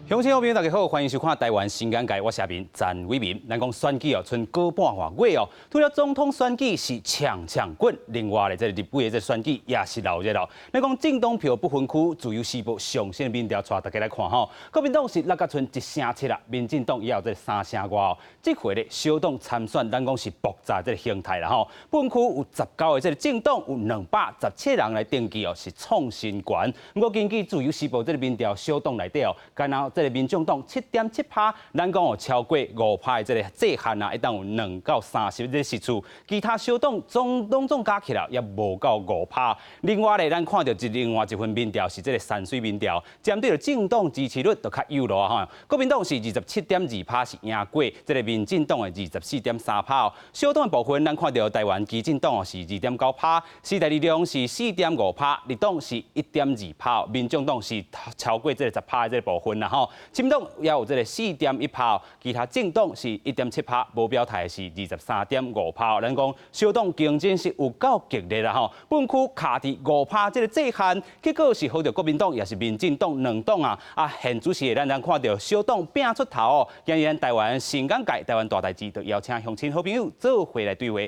鄉親好朋友大家好，歡迎收看《台灣新眼界》，我是阿明詹偉民。咱講選舉哦，賰個半外月哦，除了總統選舉是搶搶滾，另外咧，這個立委的這選舉也是鬧熱咯。咱講政黨票不分區，自由時報上新民調，帶大家來看吼。國民黨是落甲賰一成七啦，民進黨也有這三成外哦。這回咧，小黨參選，咱講是爆炸這個形態啦吼。不分區有19個這個政黨，有217人來登記哦，是創新懸。不過根據自由時報這個民調，小黨內底哦，敢若這個民眾黨7.7趴，咱講哦超過5趴的這個制限啊，會當有2到3席這個席次，其他小黨總攏總加起來也無夠五趴。另外咧，咱看著另外一份民調是這個山水民調，針對著政黨支持率就較幼落吼。國民黨是27.2趴，是贏過這個民進黨的24.3趴哦。小黨的部分，咱看著台灣基進黨是2.9趴，時代力量是4.5趴，綠黨是1.2趴，民眾黨是超過這個10趴的這個部分啦吼。親黨也有這個4.1趴，其他政黨是1.7趴，無表態是23.5趴。咱講小黨競爭是有夠激烈啦吼，不分區卡佇五趴這個制限，結果是予著國民黨也是民進黨兩黨啊。啊，現主時咱咱看著小黨拼出頭哦。今日咱台灣新眼界，台灣大代誌，就邀請鄉親好朋友做伙來對話。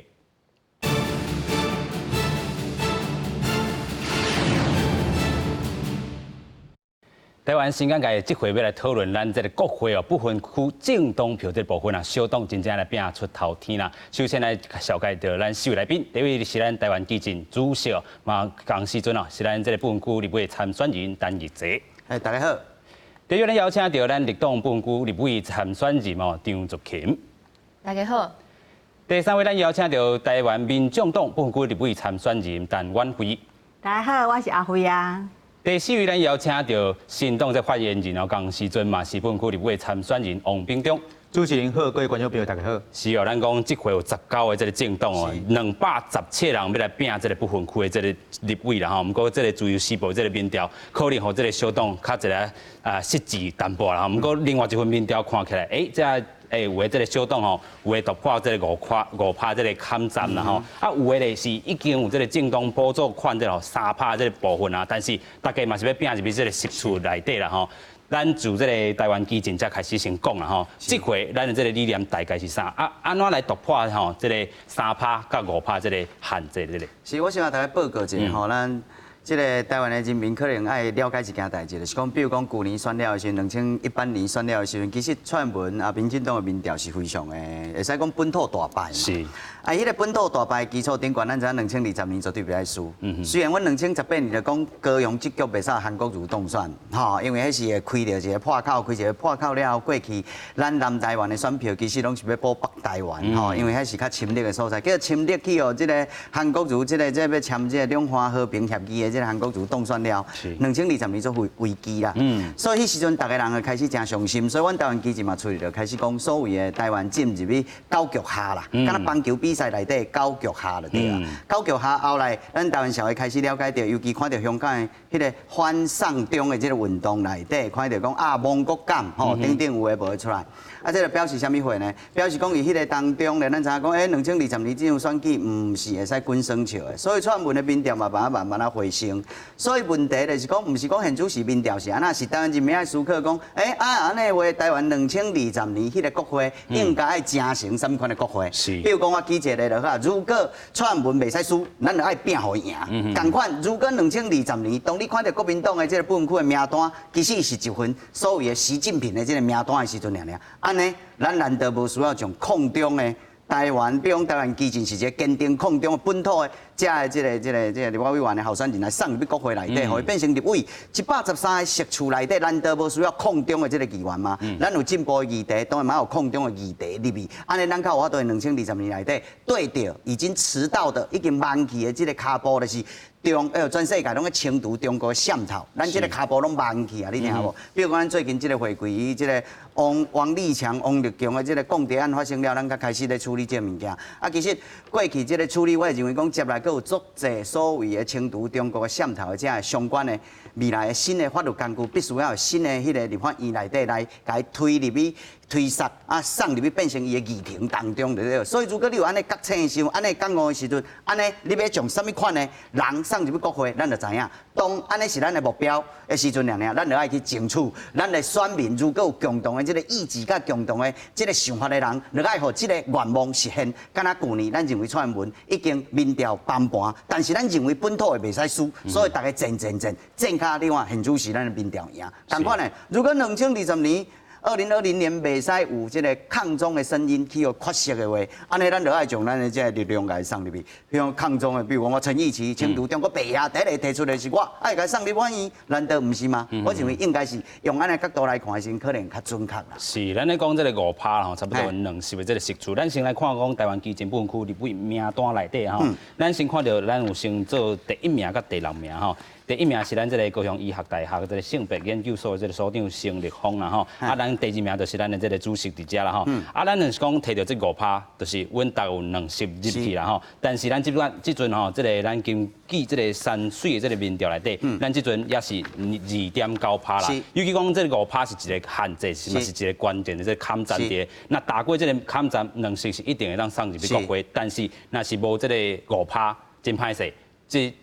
台灣新眼界這回欲來討論咱這個國會哦，不分區政黨票這部分啊，小黨真正來拼出頭天啦。首先來紹介著咱四位來賓，第一位是咱台灣基進主席嘛，仝時陣哦，是咱這個不分區立委參選人陳日澤。哎，大家好。第二位咱邀請著咱綠黨不分區立委參選人哦，張竹琴。大家好。第三位咱邀請著台灣民眾黨不分區立委參選人陳婉慧。大家好，我是阿慧啊。第四位，咱邀請著新黨這發言人哦，仝時陣嘛是不分區立委參選人王炳忠。主持人好，各位觀眾朋友大家好。是哦，咱講這回有19個這個政黨哦，217人欲來拼這個不分區的這個立委啦吼。毋過這個自由時報這個民調，可能予這個小黨較一個啊失志淡薄啦。毋過另外一份民調看起來，欸，這欸，有的這個小黨吼，有的突破這個5趴這個坎站啦吼，啊，有的咧是已經有這個政黨補助款這個3趴這個部分啊，但是大家嘛是欲拼入去這個席次內底啦吼。咱自這個台灣基進才開始先講啦吼，這回咱的這個理念大概是啥？啊，按怎來突破吼這個3趴佮5趴這個限制這個？是，我先共大家報告一下吼，咱這個台灣的人民可能愛了解一件代誌，就是講，比如講舊年選了的時陣，2018年選了的時陣，其實蔡英文啊，民進黨的民調是非常的，會使講本土大敗嘛。啊，彼個本土大敗基礎頂懸，咱知影2020年絕對袂使輸。雖然阮2018年就講高雄這局袂使韓國瑜當選，吼，因為彼是會開著一個破口，開一個破口了後，過去咱南台灣的選票其實攏是欲補北台灣，吼，因為彼是較深綠的所在，叫深綠去予這個韓國瑜，這個這欲簽這個兩岸和平協議的這個韓國瑜當選了，2020年做危危機啦。所以彼時陣逐个人就開始誠傷心，所以阮台灣基進嘛出來就開始講所謂的台灣進入去九局下啦，敢若棒球比賽內底九局下就對啊。九局下後來，咱台灣社會開始了解著，尤其看著香港的彼個反送中的這個運動內底，看著講啊亡國感吼等等有的無的出來。啊，這個表示啥物貨呢？表示講佇彼個當中咧，咱知影講，欸，2020年這場選舉毋是會使滾耍笑的，所以蔡英文的民調嘛慢慢慢慢仔回升。所以問題就是講，毋是講現主時民調是按怎，是台灣人民愛思考講，欸，啊，按呢話，台灣2020年彼個國會應該愛成成啥物款的國會？比如講，我舉一個例就好，如果蔡英文袂使輸，咱就愛拼予伊贏。仝款，如果2020年，當你看著國民黨的這個不分區的名單，其實是一份所謂的習近平的這個名單的時陣爾爾，按呢，咱難道無需要將抗中的台灣，比如講台灣基進是一個堅定抗中的本土的，遮的這個、這個、這個立法委員的候選人來送入去國會內底，予伊變成立委，113個席次內底，難道無需要抗中的這個議員嗎？咱有進步的議題，當然嘛有抗中的議題入去，按呢，咱較有法度佇2020年內底對著已經遲到的、已經慢去的這個跤步，就是中，全世界攏咧清除中國的滲透，咱這個跤步攏慢去啊！你聽無？比如講，咱最近這個回歸，這個王立強、王立強的這個共諜案發生了，咱才開始咧處理這個物件。啊，其實過去這個處理，我會認為講接來閣有足濟所謂的清除中國的滲透的這個相關的未來的新的法律工具，必須要有新的彼個立法院內底來共伊推入去。推捒啊，送入去變成伊的議程當中就對。所以如果你有按呢覺醒的時陣，按呢覺悟的時陣，按呢你欲將啥物款的人送入去國會，咱就知影。當按呢是咱的目標的時陣爾爾，咱就愛去爭取。咱的選民如果有共同的這個意志佮共同的這個想法的人，就愛予這個願望實現。敢若舊年，咱認為蔡英文已經民調崩盤，但是咱認為本土的袂使輸，所以逐家戰戰戰戰較你看現主時咱的民調贏。仝款的，如果2020年，2020年袂使有這個抗中的聲音去予缺席的話，按呢咱就愛將咱的這個力量共伊送入去。比如抗中的，比如講我陳義奇，請除中國白爺第一個提出的是我，愛共伊送入院院，難道毋是嗎？我認為應該是用按呢角度來看的時，可能較準確啦。是，咱咧講這個5趴吼，差不多有兩席的這個席次。咱先來看講台灣基進不分區立委名單內底吼，咱先看著咱有先做第一名佮第六名吼。第一名是咱這個高雄醫學大學這個性別研究所的這個所長成立峰啦吼，啊，咱第二名就是咱的這個主席佇遮啦吼，啊，咱就是講提著這五趴，就是阮逐有兩席入去啦吼，但是咱這陣這陣吼，這個咱根據這個山水的這個民調內底，咱這陣也是2.9趴啦，尤其講這個五趴是一個限制，是嘛是一個關鍵的這個坎站佇。若踏過這個坎站，兩席是一定會當送入去國會，但是若是無這個五趴，真歹勢。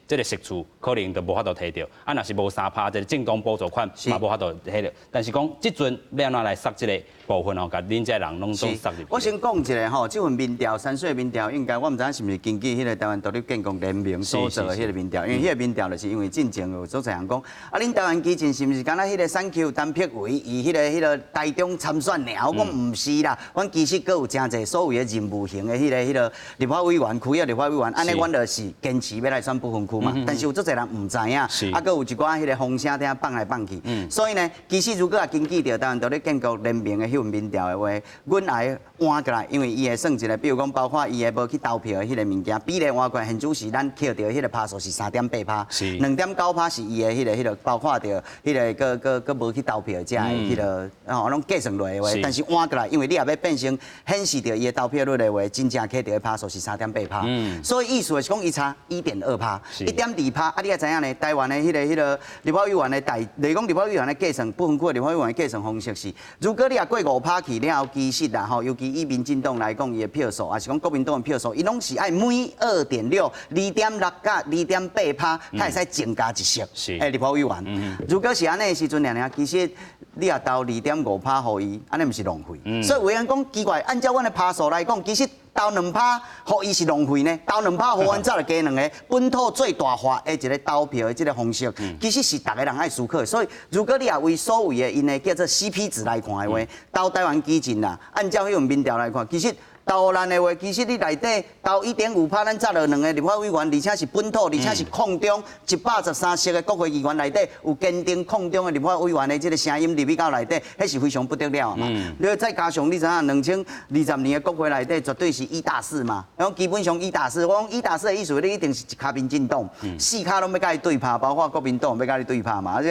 這個席次可能就無法度提著，啊，若是無3趴，這個政黨補助款嘛無法度提著。但是講這陣欲按怎來殺這個部分吼，共恁這人攏總殺入去。我先講一下吼，這份民調，山水民調，應該我毋知影是毋是根據彼個台灣獨立建國聯盟所做的彼個民調，因為彼個民調就是因為進前有足濟人講，啊，恁台灣基進是毋是敢若彼個選區陳柏惟伊彼個台中參選爾？我講毋是啦，阮其實閣有誠濟所謂的任務型的彼個立法委員、區的立法委員，按呢阮就是堅持欲來選不分區嘛。但是有足濟人毋知影，啊，閣有一寡彼個風聲佇遐放來放去。所以呢，其實如果也根據著台灣獨立建國聯盟的彼份民調的話，阮愛換過來，因為伊會算一個，比如講包括伊的無去投票的彼個物件，比例換過來，現主時咱扣著彼個趴數是3.8趴，2.9趴是伊的彼個，包括著彼個閣閣閣無去投票遮的彼個，吼，攏計算落的話，但是換過來，因為你若欲變成顯示著伊的投票率的話，真正扣著的趴數是3.8趴，所以意思是講伊差1.2趴，1.2趴，啊，你也知影呢？台灣的彼個立法委員的大，就是講立法委員的計算，不分區立法委員的計算方式是，如果你若過五趴去了後，其實啦吼，尤其以民進黨來講，伊的票數，抑是講國民黨的票數，伊攏是愛每2.6、2.6佮2.8趴，才會使增加一席。立法委員。如果是按呢的時陣爾爾，其實你若投2.5趴予伊，按呢毋是浪費。所以有人講奇怪，按照阮的趴數來講，其實投兩趴予伊是浪費呢，投兩趴予阮早就加兩个本土最大化的一個投票的這個方式，其實是逐个人愛思考的。所以如果你若為所謂的𪜶的叫做 CP 值來看的話，投台灣基進啦，按照彼份民調來看，其實投咱的話，其實你內底投1.5趴，咱早就兩个立法委員，而且是本土，而且是抗中113席的國會議員內底有堅定抗中的立法委員的這個聲音入去到內底，彼是非常不得了的嘛。你再加上你知影，2020年的國會內底絕對是1打4嘛，講基本上一打四，我講一打四的意思，你一定是一跤民進黨，四跤攏欲共伊對拍，包括國民黨欲共你對拍嘛，啊，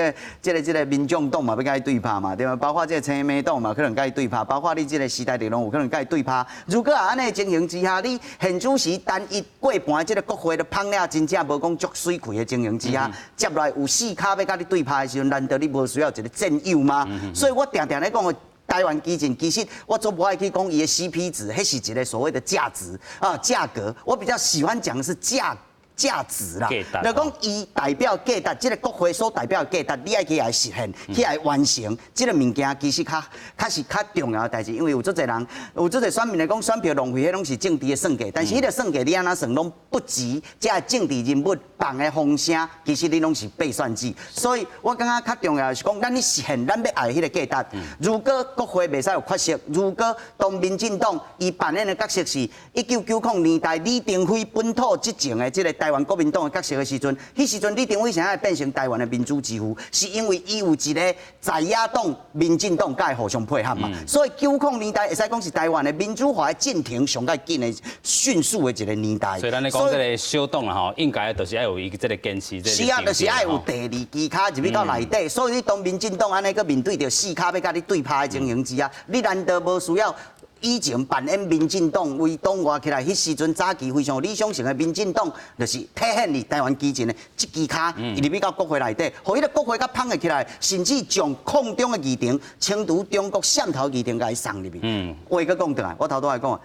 這個民眾黨嘛欲共伊對拍嘛，對嗎？包括這個青梅黨嘛可能共伊對拍，包括你這個時代力量有可能共伊對拍。如果按呢情形之下，你現主時單一過半的這個國會都捧了真正無講足媠氣的情形之下，接落來有四跤欲共你對拍的時陣，難道你無需要一個戰友嗎？所以我定定咧講，台灣基進其實我足無愛去講伊的 CP 值，彼是一個所謂的價值啊價格，我比較喜歡講的是價值啦，就講伊代表價值，這個國會所代表的價值，你愛去共實現，去共完成，這個物件其實較是較重要的代誌，因為有足濟人，有足濟選民來講，選票浪費，彼攏是政治的算計，但是彼個算計你按怎算攏不及這个政治人物放的風聲，其實你攏是被算計。所以我感覺較重要的是講，咱去實現咱欲愛彼個價值。如果國會袂使有缺席，如果當民進黨伊扮演的角色是1990年代李登輝本土執政的這個台灣國民黨的角色的時陣，彼時陣李登輝啥會變成台灣的民主之父，是因為伊有一個在野黨民進黨共伊互相配合嘛。所以九零年代會使講是台灣的民主化的進程上較緊的迅速的一個年代。所以咱咧講這個小黨啦吼，應該就是愛有伊這個堅持。是啊，就是愛有第二支跤入去到內底。所以你當民進黨按呢閣面對著四跤欲共你對拍的情形之下，你難道無需要？以前扮演民進黨為黨外起來，彼時陣早期非常有理想性的民進黨，就是體現佇台灣基進的這支跤，伊入去到國會內底，予彼个國會較捧會起來，甚至將抗中的議程、清除中國滲透議程，共伊送入去。話閣講轉來，我頭拄仔講，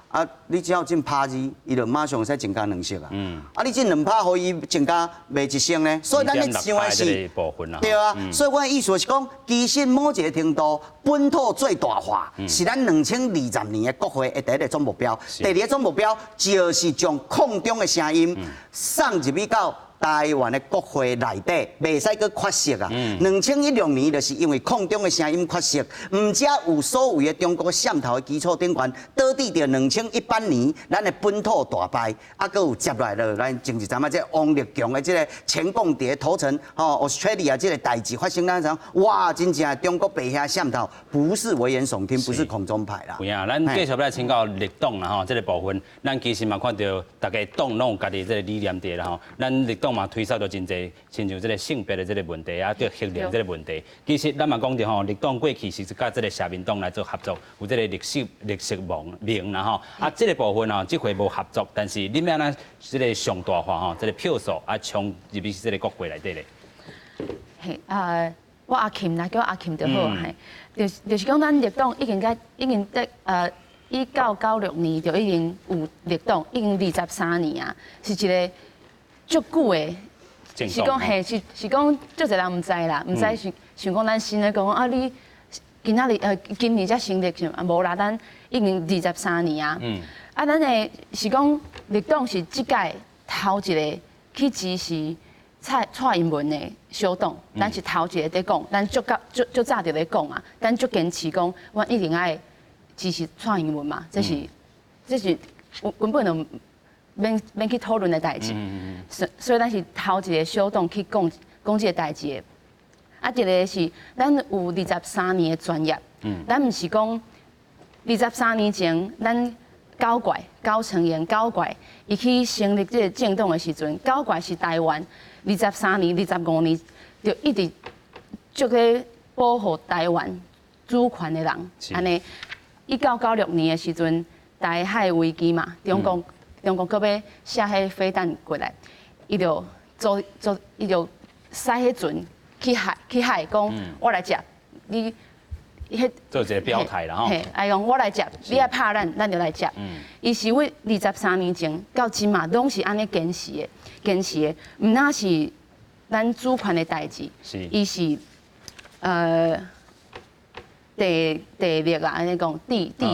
啊，你只要進拍字，伊就馬上會使增加兩席啊。啊，你進2趴，予伊增加袂一成呢？所以咱咧想的是，對啊。所以我的意思是講，其實某一個程度，本土最大化是咱2020年的國會的第一個總目標。第二個總目標就是將抗中的聲音送入去到台灣的國會內底，袂使閣缺席啊！2016年就是因為抗中的聲音缺席，毋才有所謂的中國滲透的基礎頂懸，導致著2018年咱的本土大敗，啊，閣有接落來了，咱前一陣仔這個王立強的這個前共諜投誠吼 Australia 這個代誌發生，咱講哇，真正中國白遐滲透，不是危言聳聽，不是空中牌啦。有影，咱繼續來請教綠黨啦吼，這個部分，咱其實嘛看著逐家黨攏有家己這個理念佇啦吼，咱綠黨嘛推捒著真濟，親像這個性別的這個問題啊，對核能這個問題。其實咱嘛講著吼，綠黨過去是佮這個社民黨來做合作，有這個綠色盟啦吼。啊，這個部分吼，這回無合作，但是恁欲按怎這個上大化吼，這個票數啊，衝入去這個國會內底咧？嘿，啊，我阿琴啦，叫我阿琴就好，嘿，就是講咱綠黨已經該已經在1996年就已經有綠黨，已經23年啊，是一個足久的，是講嘿，是講足濟人毋知啦，毋知想想講咱新的講啊，你今仔日今年才成立是啊，無啦，咱已經二十三年啊。啊，咱的是講綠黨是這屆頭一個去支持蔡英文的小黨，咱是頭一個佇講，咱足早足足早就咧講啊，咱足堅持講，阮一定愛支持蔡英文嘛，這是根本就免去討論的代誌，所以咱是頭一個小黨去講講這個代誌的。啊，一個是咱有二十三年的專業，咱毋是講二十三年前咱九怪高成炎九怪，伊去成立這個政黨的時陣，九怪是台灣二十三年、25年就一直足咧保護台灣主權的人，按呢，1996年的時陣，台海危機嘛，中國閣欲射彼飛彈過來，伊就做做，伊就駛彼船去海，講我來接你，彼做一個表態啦吼。嘿，伊講我來接，你愛拍咱，咱就來接。伊是為二十三年前到這馬攏是按呢堅持的，堅持的，毋但是咱主權的代誌，伊是地熱啊，按呢講地熱，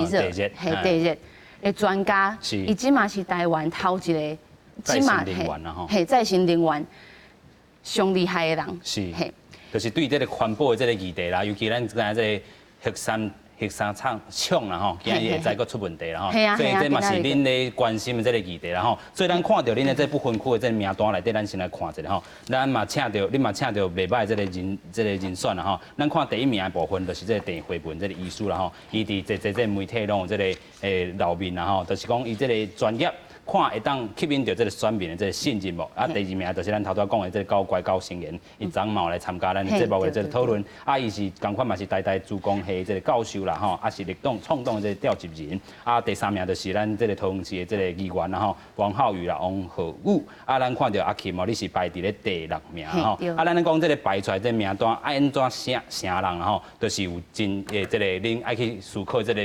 嘿，地熱的專家，伊這馬是台灣頭一個，這馬嘿，再生能源上厲害的人，是，就是對這個環保的這個議題啦，尤其咱知影這個核三廠啦吼，今日會知閣出問題啦吼，所以這嘛是恁咧關心的這個議題啦吼。所以咱看著恁的這不分區的這個名單內底，咱先來看一下吼。咱嘛請著，恁嘛請著袂䆀這個人選啦吼。咱看第一名的部分，就是這個鄭慧文這個醫師啦吼，伊佇濟濟這媒體攏有這個露面啦吼，就是講伊這個專業，看會當吸引著這個選民的這個信任無？啊，第二名就是咱頭拄仔講的這個九怪高成炎，伊昨嘛有來參加咱節目的這個討論。啊，伊是仝款嘛是台大資工系這個教授啦吼，啊是綠黨創黨的這個召集人。啊，第三名就是咱這個桃園市的這個議員啦吼，王浩宇啦，王浩宇。啊，咱看著阿琴哦，你是排佇咧第六名吼。啊，咱咧講這個排出來這個名單，愛按怎寫成人吼，就是有真的這個恁愛去思考這個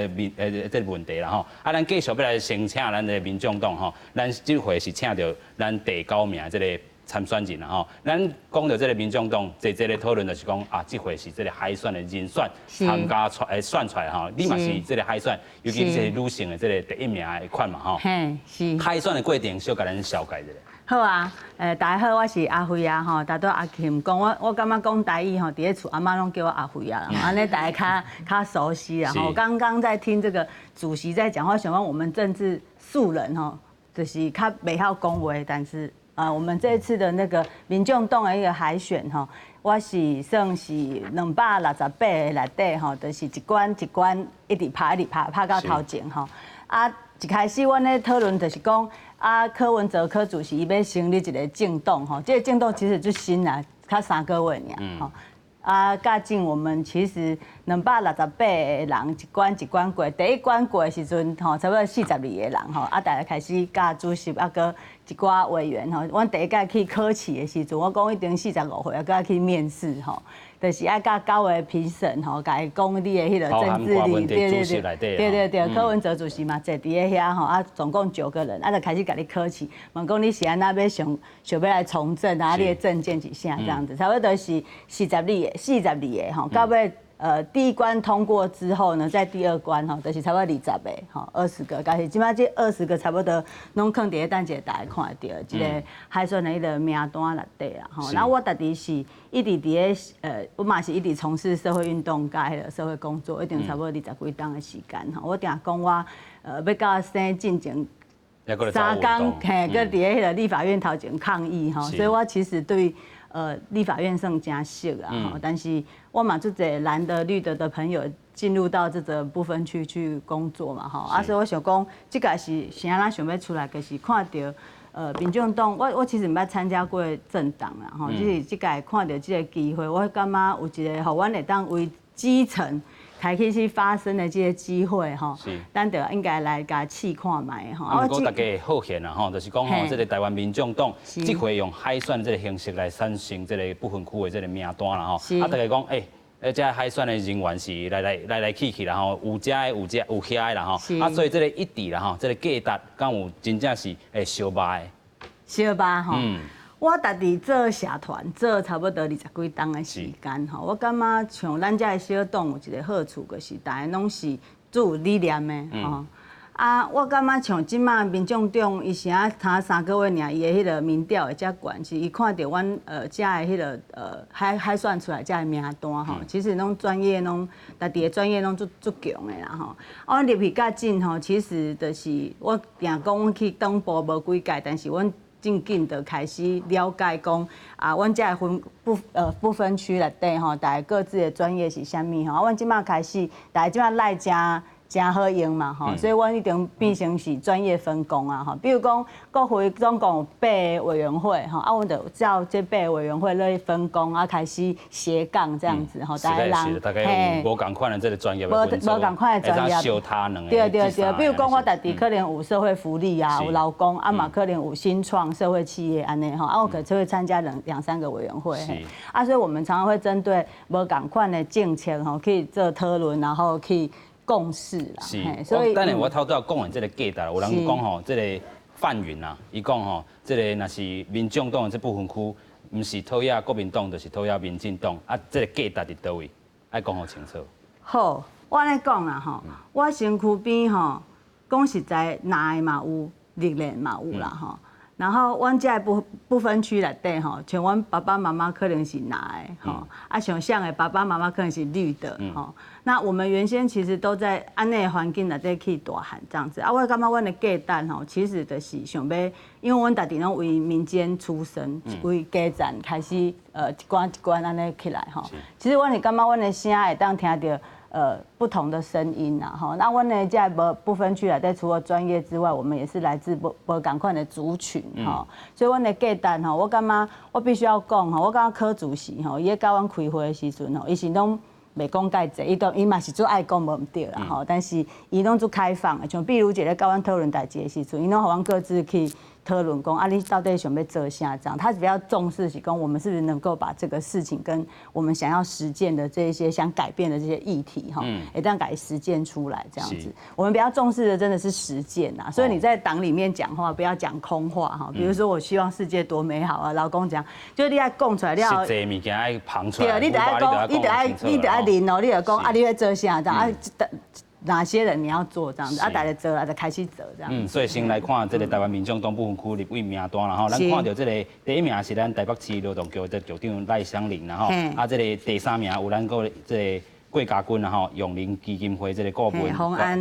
民這個問題啦吼。啊，咱繼續欲來先請咱的民眾黨吼，咱這回是請著咱第九名這個參選人啦吼。咱講著這個民眾黨，濟濟咧討論就是講啊，這回是這個海選的人選參加出來選出來吼，你嘛是這個海選，尤其是女性的這個第一名的款嘛吼。嘿，是。海選的過程，小共咱紹介一下。好啊，大家好，我是阿慧啊，吼，頭拄阿琴講我，我感覺講台語吼，佇咧厝阿媽攏叫我阿慧啊，按呢大家較熟悉啊。我剛剛在聽這個主席在講話，想講我們政治素人吼，就是較袂曉講話，但是啊，我們這次的那個民眾黨的一個海選吼，我是算是268個內底吼，就是一關一關一直拍一直拍，拍到頭前吼。啊，一開始阮咧討論就是講。啊，柯文哲柯主席伊欲成立一個政黨吼，這個政黨其實足新啦，才3個月爾吼。啊，加上我們其實268个人一關一關過，第一關過的時陣吼，差不多42個人吼，啊，大家開始佮主席啊，閣一寡委員吼。阮第一屆去考試的時陣，我講一定45歲啊，閣愛去面試吼，就是愛佮九個評審吼，共伊講你的彼个政治理，對對對，對對對，柯文哲主席嘛坐佇咧遐吼，啊，總共九個人，啊，就開始共你考試，問講你是按怎欲想想欲來從政啊，你的政見是啥這樣子，差不多是42個，42個吼，到尾第一關通過之後呢，在第二關吼，就是差不多20個，吼，二十個，但是這擺這二十個差不多攏囥佇咧等一下大家看會著，這个海選的彼个名單內底啦，吼。那我家己是一直佇咧，我嘛是一直從事社會運動佮彼个社會工作，已經差不多二十幾冬的時間吼。我定講我，欲到選進前3工，嘿，閣佇咧彼个立法院頭前抗議吼，所以我其實對立法院算誠熟啊，吼，但是我嘛足濟藍的綠的的朋友進入到這個不分區去工作嘛，吼，啊，所以我想講，這個是啥咱想欲出來，就是看著民眾黨，我其實毋捌參加過政黨啦，吼，只是這屆看著這個機會，我感覺有一个，予阮會當為基層開始去發聲的這個機會，吼，咱就應該來共試看覓，吼。啊，毋過大家會好奇啦，吼，就是講吼，這个台灣民眾黨這回用海選這个形式來產生這个不分區的這个名單啦，吼。啊，大家講，欸，這海選的人員是來來來來去去啦，吼，有遮的有遮有遐的啦，吼。啊，所以這个一致啦，吼，這个價值敢有真正是會相肉的？相肉吼。我家己做社團做差不多二十幾冬的時間吼，我感覺像咱這个小黨有一个好處，就是大家攏是足有理念的吼。啊，我感覺像這馬民眾黨，伊是啊，頭3個月爾，伊的彼个民調會遮懸，是伊看著阮遮的彼个海選出來遮的名單吼，其實攏專業攏家己的專業攏足足強的啦吼。啊，阮入去較緊吼，其實就是我定講阮去黨部無幾屆，但是阮真緊就開始了解講啊，阮遮的分不不分區內底吼，大家各自的專業是啥物吼。啊，阮這馬開始，大家這馬賴誠誠好用嘛吼，所以阮已經變成是專業分工啊吼。比如講，國會總共有八个委員會吼，啊，阮就照這八个委員會來分工啊，開始斜槓這樣子吼，大家人大家有無仝款的這个專業，無無仝款的專業，相他兩个。對對對，比如講我家己可能有社會福利啊，有勞工，啊嘛可能有新創社會企業按呢吼，啊我可能會參加兩兩三個委員會，啊，所以我們常常會針對無仝款的政策吼去做討論，然後去共識啦。是，所以等下我頭拄仔講完這个價值，有人講吼，這个范雲啊，伊講吼，這个若是民眾黨的這不分區，毋是討厭國民黨，就是討厭民進黨，啊，這个價值佇佗位，愛講予清楚。好，我按呢講啦吼，我身軀邊吼，講實在，藍的嘛有，綠的嘛有啦吼。然後阮遮的不分區內底吼，像阮爸爸媽媽可能是藍的吼，啊像像的爸爸媽媽可能是綠的吼。那我們原先其實都在按呢環境內底去大漢這樣子啊。我感覺阮的價值吼，其實就是想欲，因為阮家己攏為民間出身，為基層開始一關一關按呢起來吼。其實阮是感覺阮的聲會當聽著不同的聲音啦，吼，那阮呢在無不分區內底，除了專業之外，我們也是來自無仝款的族群，吼，所以阮的價值吼，我感覺我必須要講吼，我感覺柯主席吼，伊咧佮阮開會的時陣吼，伊是攏袂講蓋濟，伊都伊嘛是足愛講無毋對啦，吼，但是伊攏足開放的，像比如一个佮阮討論代誌的時陣，伊攏予阮各自去討論講啊，你到底想欲做啥這樣？他比較重視是講，我們是不是能夠把這個事情跟我們想要實踐的這些想改變的這些議題，哈，會當共實踐出來這樣子。我們比較重視的真的是實踐啊，所以你在黨裡面講話不要講空話哈。比如說我希望世界多美好啊，老公講，就是你愛講出來，你要實際物件愛捧出來。對，你得愛講，你得愛，你得愛認哦，你得講啊，你欲做啥這樣啊？哪些人你要做這樣子啊？大家做啊，就開始做這樣。嗯，所以先來看這个台灣民眾黨不分區立委名單啦吼，咱看著這个第一名是咱台北市勞動局的局長賴香伶啦吼，啊，這个第三名有咱閣這个郭家軍啦吼，永齡基金會這个顧問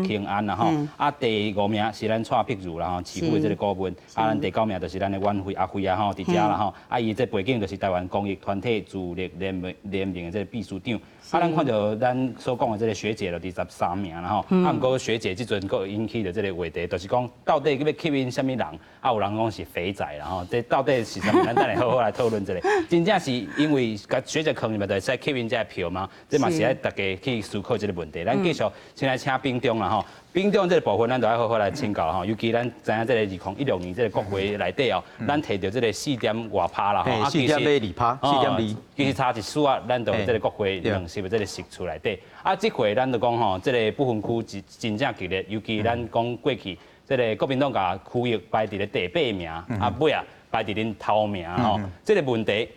興安啦吼，啊，第五名是咱蔡碧如啦吼，市府的這个顧問，啊，咱第九名就是咱的婉慧阿慧啊吼，佇遮啦吼，啊，伊這背景就是台灣公益團體自立聯盟聯盟的這个秘書長。啊，咱看著咱所講的這个學姐就第13名啦吼，啊，毋過學姐這陣閣引起著這个話題，就是講到底欲吸引啥物人？啊，有人講是肥仔啦吼，這到底是啥物？咱等下好好來討論一下。真正是因為共學姐囥入來就會使吸引這个票嗎？這嘛是愛大家家去思考這个問題。咱繼續先來請秉忠啦吼，秉忠這个部分咱就愛好好來請教吼，尤其咱知影這个2016年這个國會內底哦，咱提著這个四點外趴啦吼， 4.2趴，4.2，其實差一絲仔，咱就這个國會兩席的這个席次內底。啊，這回咱就講吼，這个不分區真真正激烈，尤其咱講過去，這个國民黨共區域排佇咧第八名，啊尾仔排佇恁頭名吼，這个問題，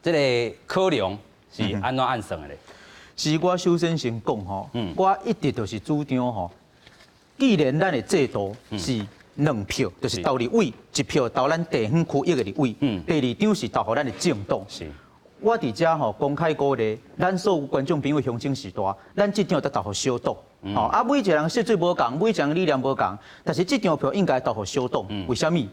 這个考量是按怎按算的咧？是我首先先講吼，我一直就是主張吼，既然咱的制度是兩票，就是投立委一票投咱地方區域的立委，第二張是投予咱的政黨。我佇遮吼公開鼓勵，咱所有觀眾朋友鄉親序大，咱這張得投予小黨。吼啊，每一個人設計無仝，每一個人理念無仝，但是這張票應該投予小黨。為啥物？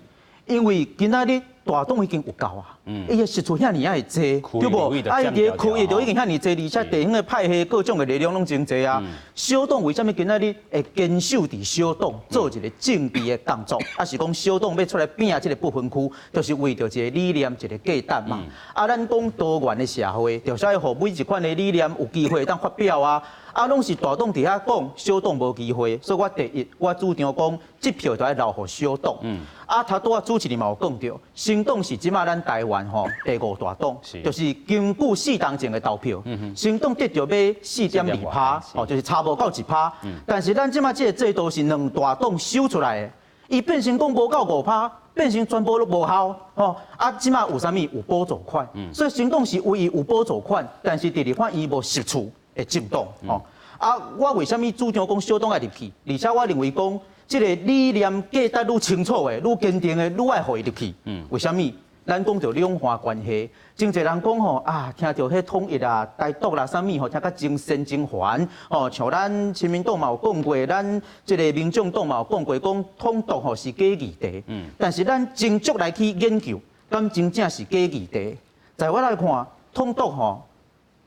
因為今仔日大黨已經有夠啊，伊的席次遐爾仔會濟，對無？啊，伊佇區域就已經遐爾濟，而且地方的派系各種的力量攏真濟啊。小黨為啥物今仔日會堅守佇小黨做一個政治的動作？抑是講小黨欲出來拚這个不分區，就是為著一个理念、一个價值嘛。啊，咱講多元的社會，就是愛予每一款的理念有機會當發表啊。啊，攏是大黨佇遐講，小黨無機會，所以我第一，我主張講，這票就愛留予小黨。啊，頭拄仔主持人嘛有講著，新黨是這馬咱台灣吼第五大黨，就是根據四冬前的投票，新黨得著欲4.2趴，哦，就是差無夠1趴。但是咱這馬這个制度是兩大黨選出來的，伊變成講無夠5趴，變成全部攏無效，吼啊！這馬有啥物？有補助款，所以新黨是唯一有補助款，但是佇立法院無席次的政黨，吼啊！我為啥物主張講小黨愛入去？而且我認為講，這个理念價值愈清楚的、愈堅定的，愈愛予伊入去。為啥物？咱講著兩岸關係，真濟人講吼啊，聽著彼統一啊、台獨啦啥物吼，聽甲真神真煩。哦，像咱親民黨嘛有講過，咱這个民眾黨嘛有講過，講統獨吼是假議題。但是咱真足來去研究，敢真正是假議題？在我來看，統獨吼，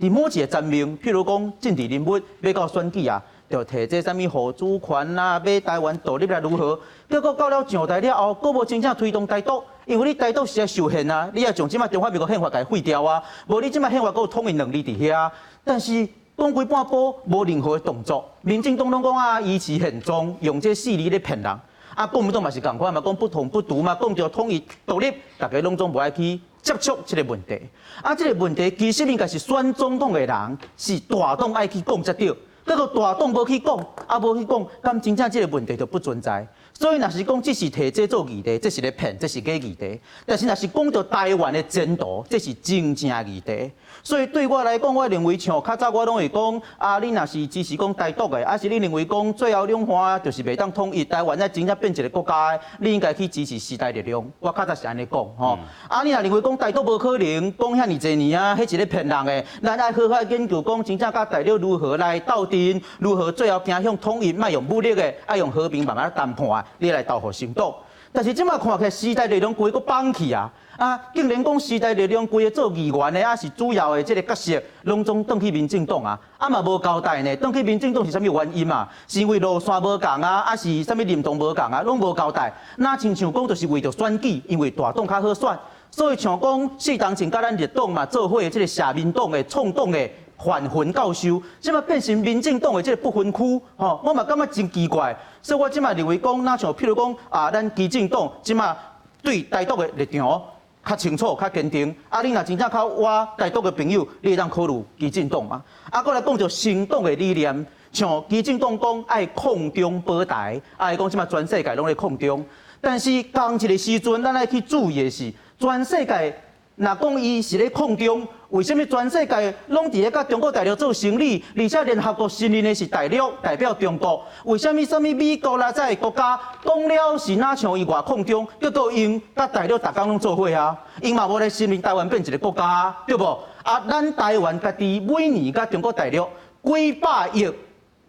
佇某一个層面，譬如講政治人物欲到選舉啊，就提這啥物予主權啦，欲台灣獨立來如何？結果到了上台了後，閣無真正推動台獨，因為你台獨是愛受限啊，你愛將這馬中華民國憲法共廢掉啊，無你這馬憲法閣有統一兩字佇遐。但是講規半晡無任何的動作，民進黨攏講啊維持現狀，用這四字咧騙人。啊，國民黨嘛是仝款嘛，講不統不獨嘛，講著統一獨立，大家攏總無愛去接觸這个問題。啊，這个問題其實應該是選總統的人是大黨愛去講才對。結果大黨無去講，啊無去講，敢真正這个問題就不存在。所以若是講這是提這做議題，這是咧騙，這是假議題。但是若是講著台灣的前途，這是真正議題。所以對我來講，我認為像較早我攏會講，啊，你若是支持講台獨的，抑是你認為講最後兩岸就是袂當統一，台灣才真正變一个國家的，你應該去支持時代力量。我較早是按呢講吼。啊，你若認為講台獨無可能，講遐爾濟年啊，彼是咧騙人的，咱愛好好研究講，真正佮大陸如何來鬥陣，如何最後走向統一，莫用武力的，愛用和平慢慢談判，你來投予新黨。但是這馬看起來時代力量規個放棄啊！啊，竟然講時代力量規个做議員的，抑是主要的這个角色，攏總轉去民進黨啊！啊嘛無交代呢，轉去民進黨是啥物原因嘛？是因為路線無仝啊，抑是啥物認同無仝啊？攏無交代。若親像講，就是為著選舉，因為大黨較好選，所以像講四冬前佮咱綠黨嘛做伙的這个社民黨的創黨的范雲教授，這馬變成民進黨的這个不分區，吼，我嘛感覺真奇怪。所以我這馬認為講，若像譬如講啊，咱基進黨這馬對台獨的立場較清楚、較堅定。啊，你若真正較倚台獨的朋友，你會當考慮基進黨嘛？啊，閣來講著新黨的理念，像基進黨講愛抗中保台，啊，伊講這馬全世界攏咧抗中。但是仝一个時陣，咱愛去注意的是，全世界若講伊是咧抗中，為啥物全世界攏佇咧佮中國大陸做生意，而且聯合國承認的是大陸代表中國？為啥物啥物美國啦，這个國家講了是若像伊偌抗中，結果𪜶佮大陸逐工攏做伙啊？𪜶嘛無來承認台灣變一个國家啊，對無？啊，咱台灣家己每年佮中國大陸幾百億、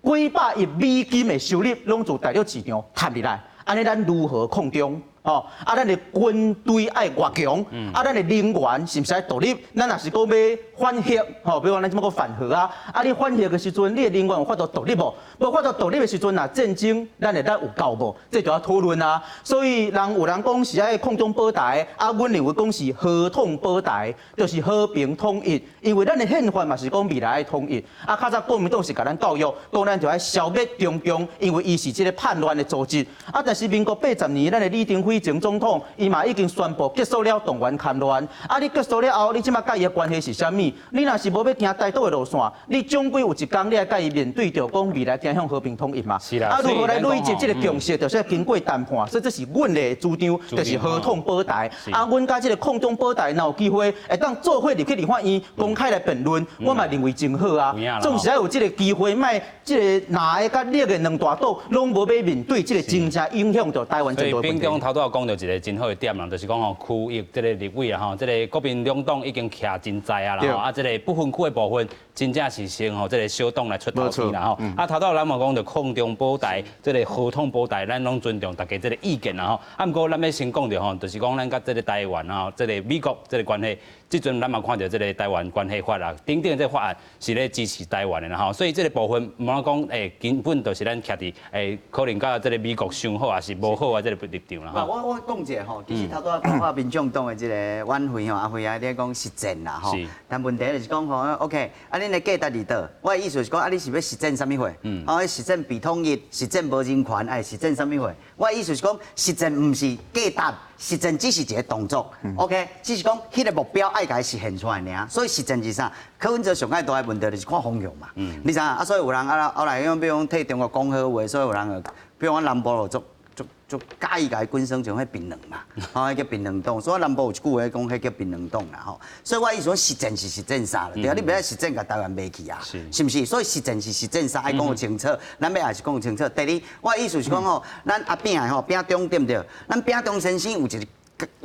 幾百億美金的收入，攏自大陸市場趁入來，按呢咱如何抗中？哦，啊，咱的軍隊愛偌強，啊，咱的能源是毋是愛獨立？咱若是閣欲反核，吼，比如講咱這馬閣反核啊，啊，你反核的時陣，你的能源有法度獨立無？無法度獨立的時陣，若戰爭，咱的力有夠無？這就要討論啊。所以人有人講是愛抗中保台，啊，阮認為講是和統保台，就是和平統一。因為咱的憲法嘛是講未來愛統一。啊，較早國民黨是共咱教育，講咱就愛消滅中共，因為伊是這個叛亂的組織。啊，但是民國80年，咱的李登輝前總統，伊嘛已經宣布結束了動員戡亂。啊，你結束了後，你這馬佮伊的關係是啥物？你若是無欲行台獨的路線，你終歸有一天你愛佮伊面對著講未來走向和平統一嘛。是啦。啊，如何來累積這個共識，就是要經過談判。所以這是阮的主張，就是和統保台。啊，阮佮這個抗中保台，若有機會會當做伙入去立法院公開來辯論，我嘛認為真好啊。總是愛有這個機會，莫這個藍的佮綠的兩大黨攏無欲面對這個真正影響著台灣前途的問題。頭拄仔講著一個真好的點啦，就是講吼區域這個立委啊吼，這個國民兩黨已經徛真在啊啦吼，啊這個不分區的部分真正是先吼這個小黨來出頭天啦吼。啊頭拄咱嘛講著抗中保台，這個和統保台，咱攏尊重大家這個意見啦吼。啊毋過咱欲先講著吼，就是講咱佮這個台灣啊，這個美國這個關係，這陣咱嘛看著這個台灣關係法啊，等等這個法案是咧支持台灣的啦吼。所以這個部分毋通講根本就是咱徛佇可能佮這個美國傷好，抑是無好啊這個立場啦吼。我講一下吼，其實頭拄仔包括民眾黨的這個婉慧吼，阿慧啊，你講實踐啦吼。但問題就是講吼，OK，啊，恁的價值佇佗？我的意思是講，啊，你是欲實踐啥物貨？哦，實踐被統一，實踐無人權，愛實踐啥物貨？我的意思是講，實踐毋是價值，實踐只是一個動作。OK，只是講彼個目標愛共伊實現出來爾。所以實踐是啥？柯文哲上愛大的問題就是看方向嘛。你知影？啊，所以有人啊，後來用比如講替中國講好話，所以有人就，比如講南部就足足佮意共伊滾耍像彼檳榔嘛，吼，彼叫檳榔黨。所以南部有一句話講，彼叫檳榔黨啦吼。所以我意思講，實踐是實踐啥啦？對啊，你袂使實踐共台灣賣去啊，是毋是？所以實踐是實踐啥，愛講有清楚。咱欲也是講有清楚。第二，我意思是講吼，咱阿扁的吼，扁中對毋對？咱扁中先生有一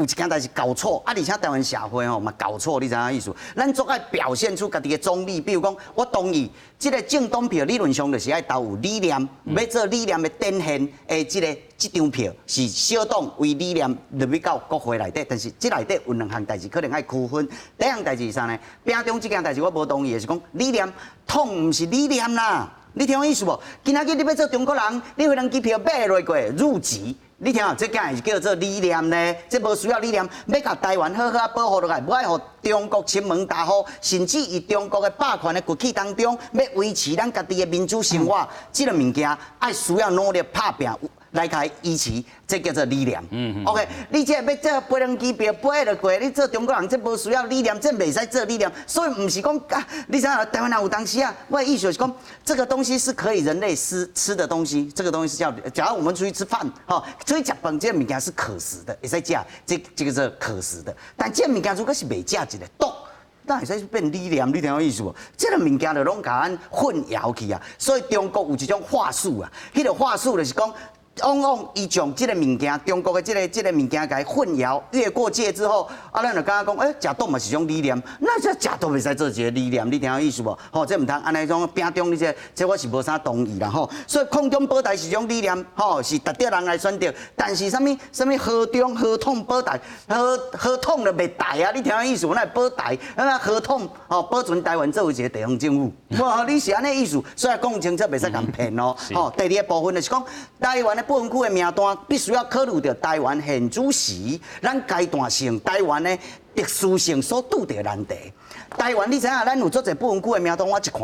件代誌搞錯，啊，而且台灣社會吼嘛搞錯，你知影意思？咱足愛表現出家己的中立，比如講，我同意這個政黨票理論上就是愛投有理念，欲做理念的展現的這個這張票是小黨為理念入去到國會內底，但是這內底有兩項代誌可能愛區分。第一項代誌是啥呢？扁中這件代誌我無同意的是講理念，統毋是理念啦，你聽我意思無？今仔日你欲做中國人，你飛輪機票買落過入籍。你聽，這敢會是叫做理念呢？這無需要理念，欲共台灣好好仔保護落來，無愛予中國侵門踏戶，甚至佇中國的霸權的崛起當中，欲維持咱家己的民主生活，這個物件愛需要努力拍拚來共伊維持，這叫做理念。OK，你這欲做飛輪機票飛落過，你做中國人，這無需要理念，這袂使做理念。所以毋是講啊，你知影台灣人有當時啊，我的意思是講，這個東西是可以人類吃吃的東西，這個東西是叫，假如我們出去吃飯，吼，出去食飯，這個物件是可食的，會使食，這個是可食的。但這個物件如果是袂食一個毒，那會使變理念，你聽我意思無？這個物件就攏共咱混淆去啊。所以中國有一種話術啊，彼個話術就是講，往往伊將這個物件，中國的這個物件共伊混淆，越過界之後，啊，咱就感覺講，欸，食毒嘛是一種理念，那這食毒袂使做一個理念，你聽我意思無？吼，這毋通按呢種扁中，你這這我是無啥同意啦吼。所以抗中保台是一種理念，吼，是值得人來選擇。但是啥物啥物和中和統保台，和和統就袂台啊！你聽我意思，哪會保台？啊和統吼，保存台灣作為一個地方政府。哇，你是按呢意思，所以講清楚，袂使共騙哦。吼，第二個部分就是講台灣的不分區的名單，必須要考慮著台灣現主時，咱階段性台灣的特殊性所拄著的難題。台灣你知影，咱有足濟不分區的名單，我一看，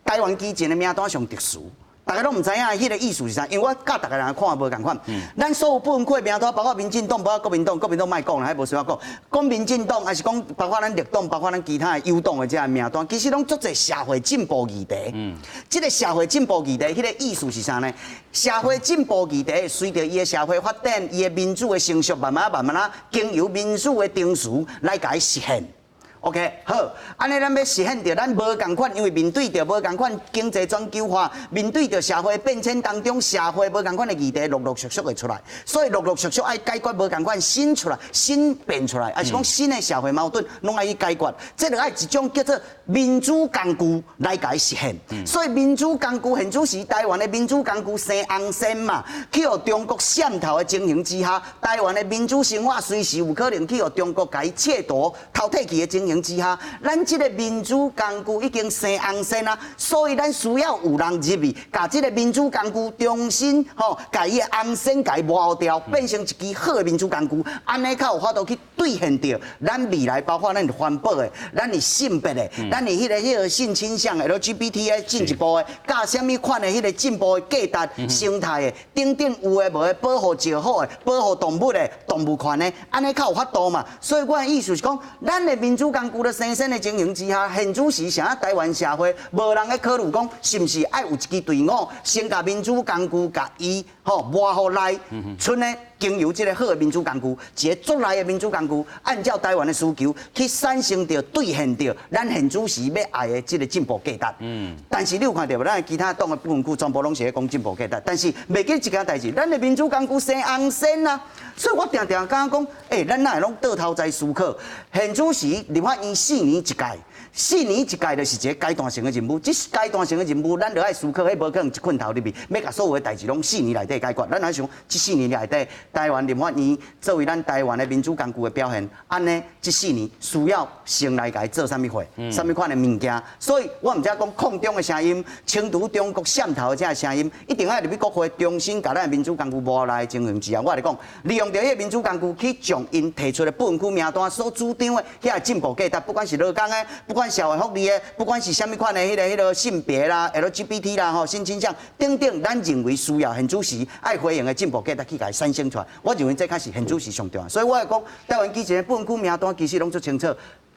台灣基進的名單上特殊。大家攏毋知影彼個意思是啥，因為我佮逐个人看無仝款。咱所有不分區的名單，包括民進黨，包括國民黨，國民黨莫講啦，彼無需要講。講民進黨，抑是講包括咱綠黨，包括咱其他的友黨的這个名單，其實攏足濟社會進步議題。這個社會進步議題，彼個意思是啥呢？社會進步議題，隨著伊的社會發展，伊的民主的成熟，慢慢慢慢啊，經由民主的程序來共伊實現。OK，好，按呢咱欲實現著咱無仝款，因為面對著無仝款經濟全球化，面對著社會變遷當中，社會無仝款的議題陸陸續續會出來，所以陸陸續續愛解決無仝款新出來、新變出來，抑是講新的社會矛盾，攏愛去解決。這就愛一種叫做民主工具來共伊實現。所以民主工具現此時台灣的民主工具生紅線嘛，去予中國滲透的情形之下，台灣的民主生活隨時有可能去予中國共伊竊奪、偷提去的情形之下，咱這个民主工具已經生紅線啊，所以咱需要有人入去，共這个民主工具重新吼，共伊的紅線共伊磨掉，變成一支好的民主工具，按呢較有法度去兌現著咱未來，包括咱環保的、咱的性別的、咱的彼個性傾向 LGBT 的進一步的，佮啥物款的彼個進步的價值、生態的等等有的無的保護石虎的、保護動物的、動物權的，按呢較有法度嘛。所以我的意思是講，咱的民主工具咧生鮮的情形之下，現此時啥台灣社會無人咧考慮講，是毋是愛有一支隊伍，先共民主工具共伊吼磨予來，賰咧經由這个好的民主工具，一个足內的民主工具，按照台灣的需求去產生著兌現著咱現此時欲愛的這个進步價值。但是你有看著無？咱的其他黨的不分區全部攏是咧講進步價值，但是袂記一件代誌，咱的民主工具生紅線啊！所以我定定感覺講，咱哪會攏倒頭在思考？現此時立法院四年一屆，四年一屆就是一个階段性的任務。這階段性的任務，咱就愛思考，彼無可能一困頭入去，欲共所有的代誌攏四年內底解決。咱愛想，這四年內底，台灣立法院作為咱台灣的民主工具的表現，按呢，這四年需要先來共伊做啥物貨，啥物款的物件。所以我毋知講抗中的聲音，清除中國滲透的這个聲音，一定愛入去國會重新共咱的民主工具磨來情形之下，我來講，利用著彼個民主工具去將𪜶提出的不分區名單所主張的遐个進步價值，不管是勞工的，不管社會福利的，不管是啥物款的彼個性別啦、LGBT 啦、吼性傾向等等，咱認為需要現此時愛回應的進步價值去共伊產生出來。我認為這較是現此時上重要。所以我會講，台灣基進的不分區名單其實攏足清楚。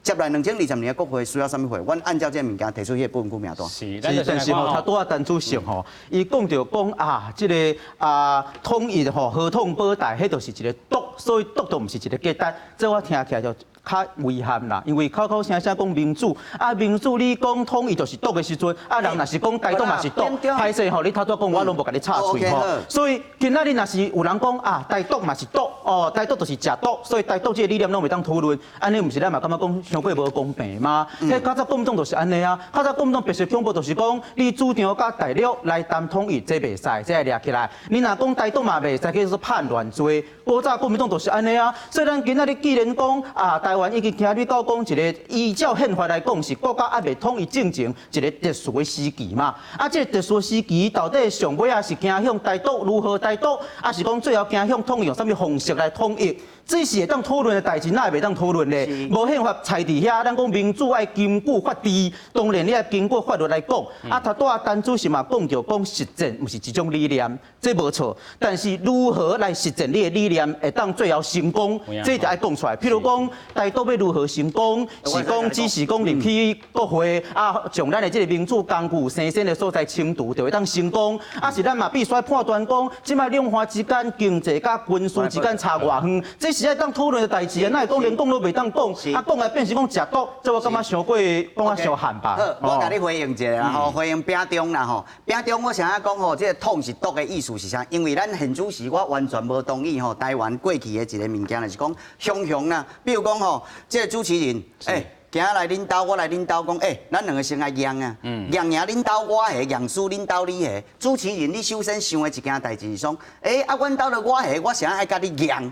接來2020年的國會需要啥物貨，阮按照這个物件提出彼個不分區名單。是，但是吼，頭拄仔陳主席吼，伊講著講啊，這个啊統一吼，和統保台，彼就是一个獨，所以獨就毋是一个價值。這我聽起來就較遺憾啦，因為口口聲聲講民主，啊民主你講統一就是獨的時陣，啊人若是講台獨嘛是獨，歹勢吼，你頭拄仔講我攏無共你插喙吼，所以今仔日若是有人講啊台獨嘛是獨，哦台獨就是食獨，所以台獨這个理念攏袂當討論，按呢毋是咱嘛感覺講傷過無公平嗎？彼較早國民黨就是按呢啊，較早國民黨白色恐怖就是講你主張佮大陸來談統一，這袂使，這會掠起來。你若講台獨嘛袂使，叫做叛亂罪。古早國民黨就是按呢啊，所以咱今仔日既然講啊，台灣已經行入到講一个依照憲法來講是國家猶未統一進前一个特殊的時期嘛。啊，這个特殊時期到底上尾仔是走向台獨如何台獨，抑是講最後走向統一用啥物方式來統一？這是會當討論的代誌，哪會袂當討論咧？無憲法踩佇遐，咱講民主愛根據法治，當然你愛經過法律來講。啊，頭拄仔陳主席嘛講著講實踐，毋是一種理念，這無錯。但是如何來實踐你的理念，會當最後成功，這就愛講出來。譬如講，台獨欲如何成功，是講只是講入去國會啊，將咱的這个民主工具生鮮的所在清除，就會當成功。啊，是咱嘛必須判斷講，這擺兩岸之間經濟佮軍事之間差偌遠，這是愛當討論的代誌啊！哪會講連講都袂當講，啊講來變成講食獨，這我感覺傷過講啊傷悍吧。好，我共你回應一下啦吼，回應餅中啦吼，餅中我想欲講吼，這个統是獨的意思是啥？因為咱現此時我完全無同意吼，台灣過去的一个物件就是講雄雄啦，比如講吼，這个主持人，今仔來恁兜，我來恁兜講，咱兩个先來贏啊，贏贏恁兜我下，贏輸恁兜你下。主持人，你首先想的一件代誌是說，啊，阮兜的我下，我啥愛共你贏？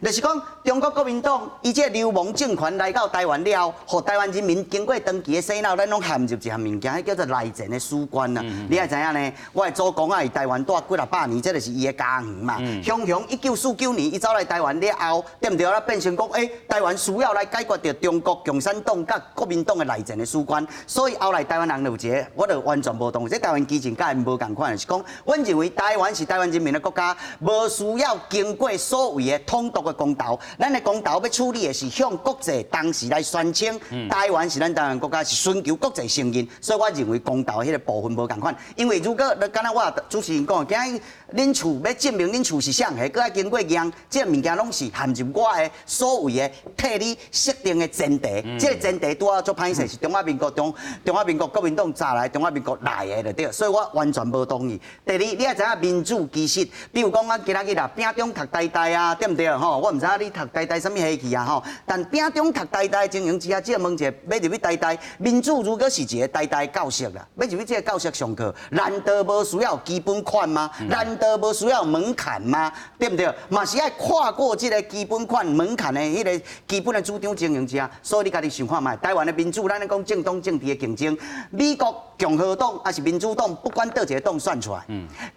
就是講中國國民黨伊這个流氓政權來到台灣了後，予台灣人民經過長期的洗腦，咱攏陷入一項物件，彼叫做內戰的史觀啊。你愛知影呢？我的祖公啊，佇台灣蹛幾若百年，這就是伊的家園嘛。雄雄1949年，伊走來台灣了後，對毋對？啊，變成講，台灣需要來解決著中國共產黨佮國民黨的內戰的史觀，所以後來台灣人就有一个，我就完全無同意。這台灣基進佮𪜶無仝款，是講，阮認為台灣是台灣人民的國家，無需要經過所謂的統獨的公投。咱的公投欲處理的是向國際當時來宣稱，台灣是咱台灣國家，是尋求國際承認。所以我認為公投彼个部分無仝款，因為如果敢若我主持人講，今仔恁厝欲證明恁厝是啥个，閣愛經過驗，這个物件攏是陷入我的所謂的替你設定的前提，這个前提拄仔足歹勢，是中華民國中中華民國國民黨早來中華民國來的就對，所以我完全無同意。第二，你愛知影民主其實，比如講，阮今仔日啦，屏中讀台大啊，對毋對？吼，我毋知影你讀台大啥物系去啊？吼，但屏中讀台大的情形之下，這問一下，欲入去台大，民主如果是一个台大的教室啦，欲入去這个教室上課，難道無需要基本款嗎？難道無需要門檻嗎？對毋對？嘛是愛跨過這个基本款門檻的彼个基本的主張情形之下，所以你家己想看覓，台灣的民主，咱咧講政黨政治的競爭，美國共和黨抑是民主黨，不管佗一个黨選出來，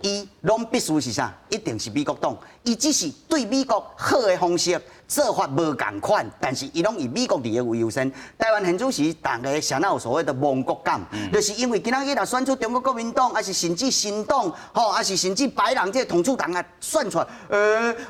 伊攏必須是啥？一定是美國黨，伊只是對美國好的方式做法無仝款，但是伊攏以美國利益為優先。台灣現此時，逐家啥若有所謂的亡國感，就是因為今仔日若選出中國國民黨，抑是甚至新黨，吼，抑是甚至白人這个統治黨啊選出來，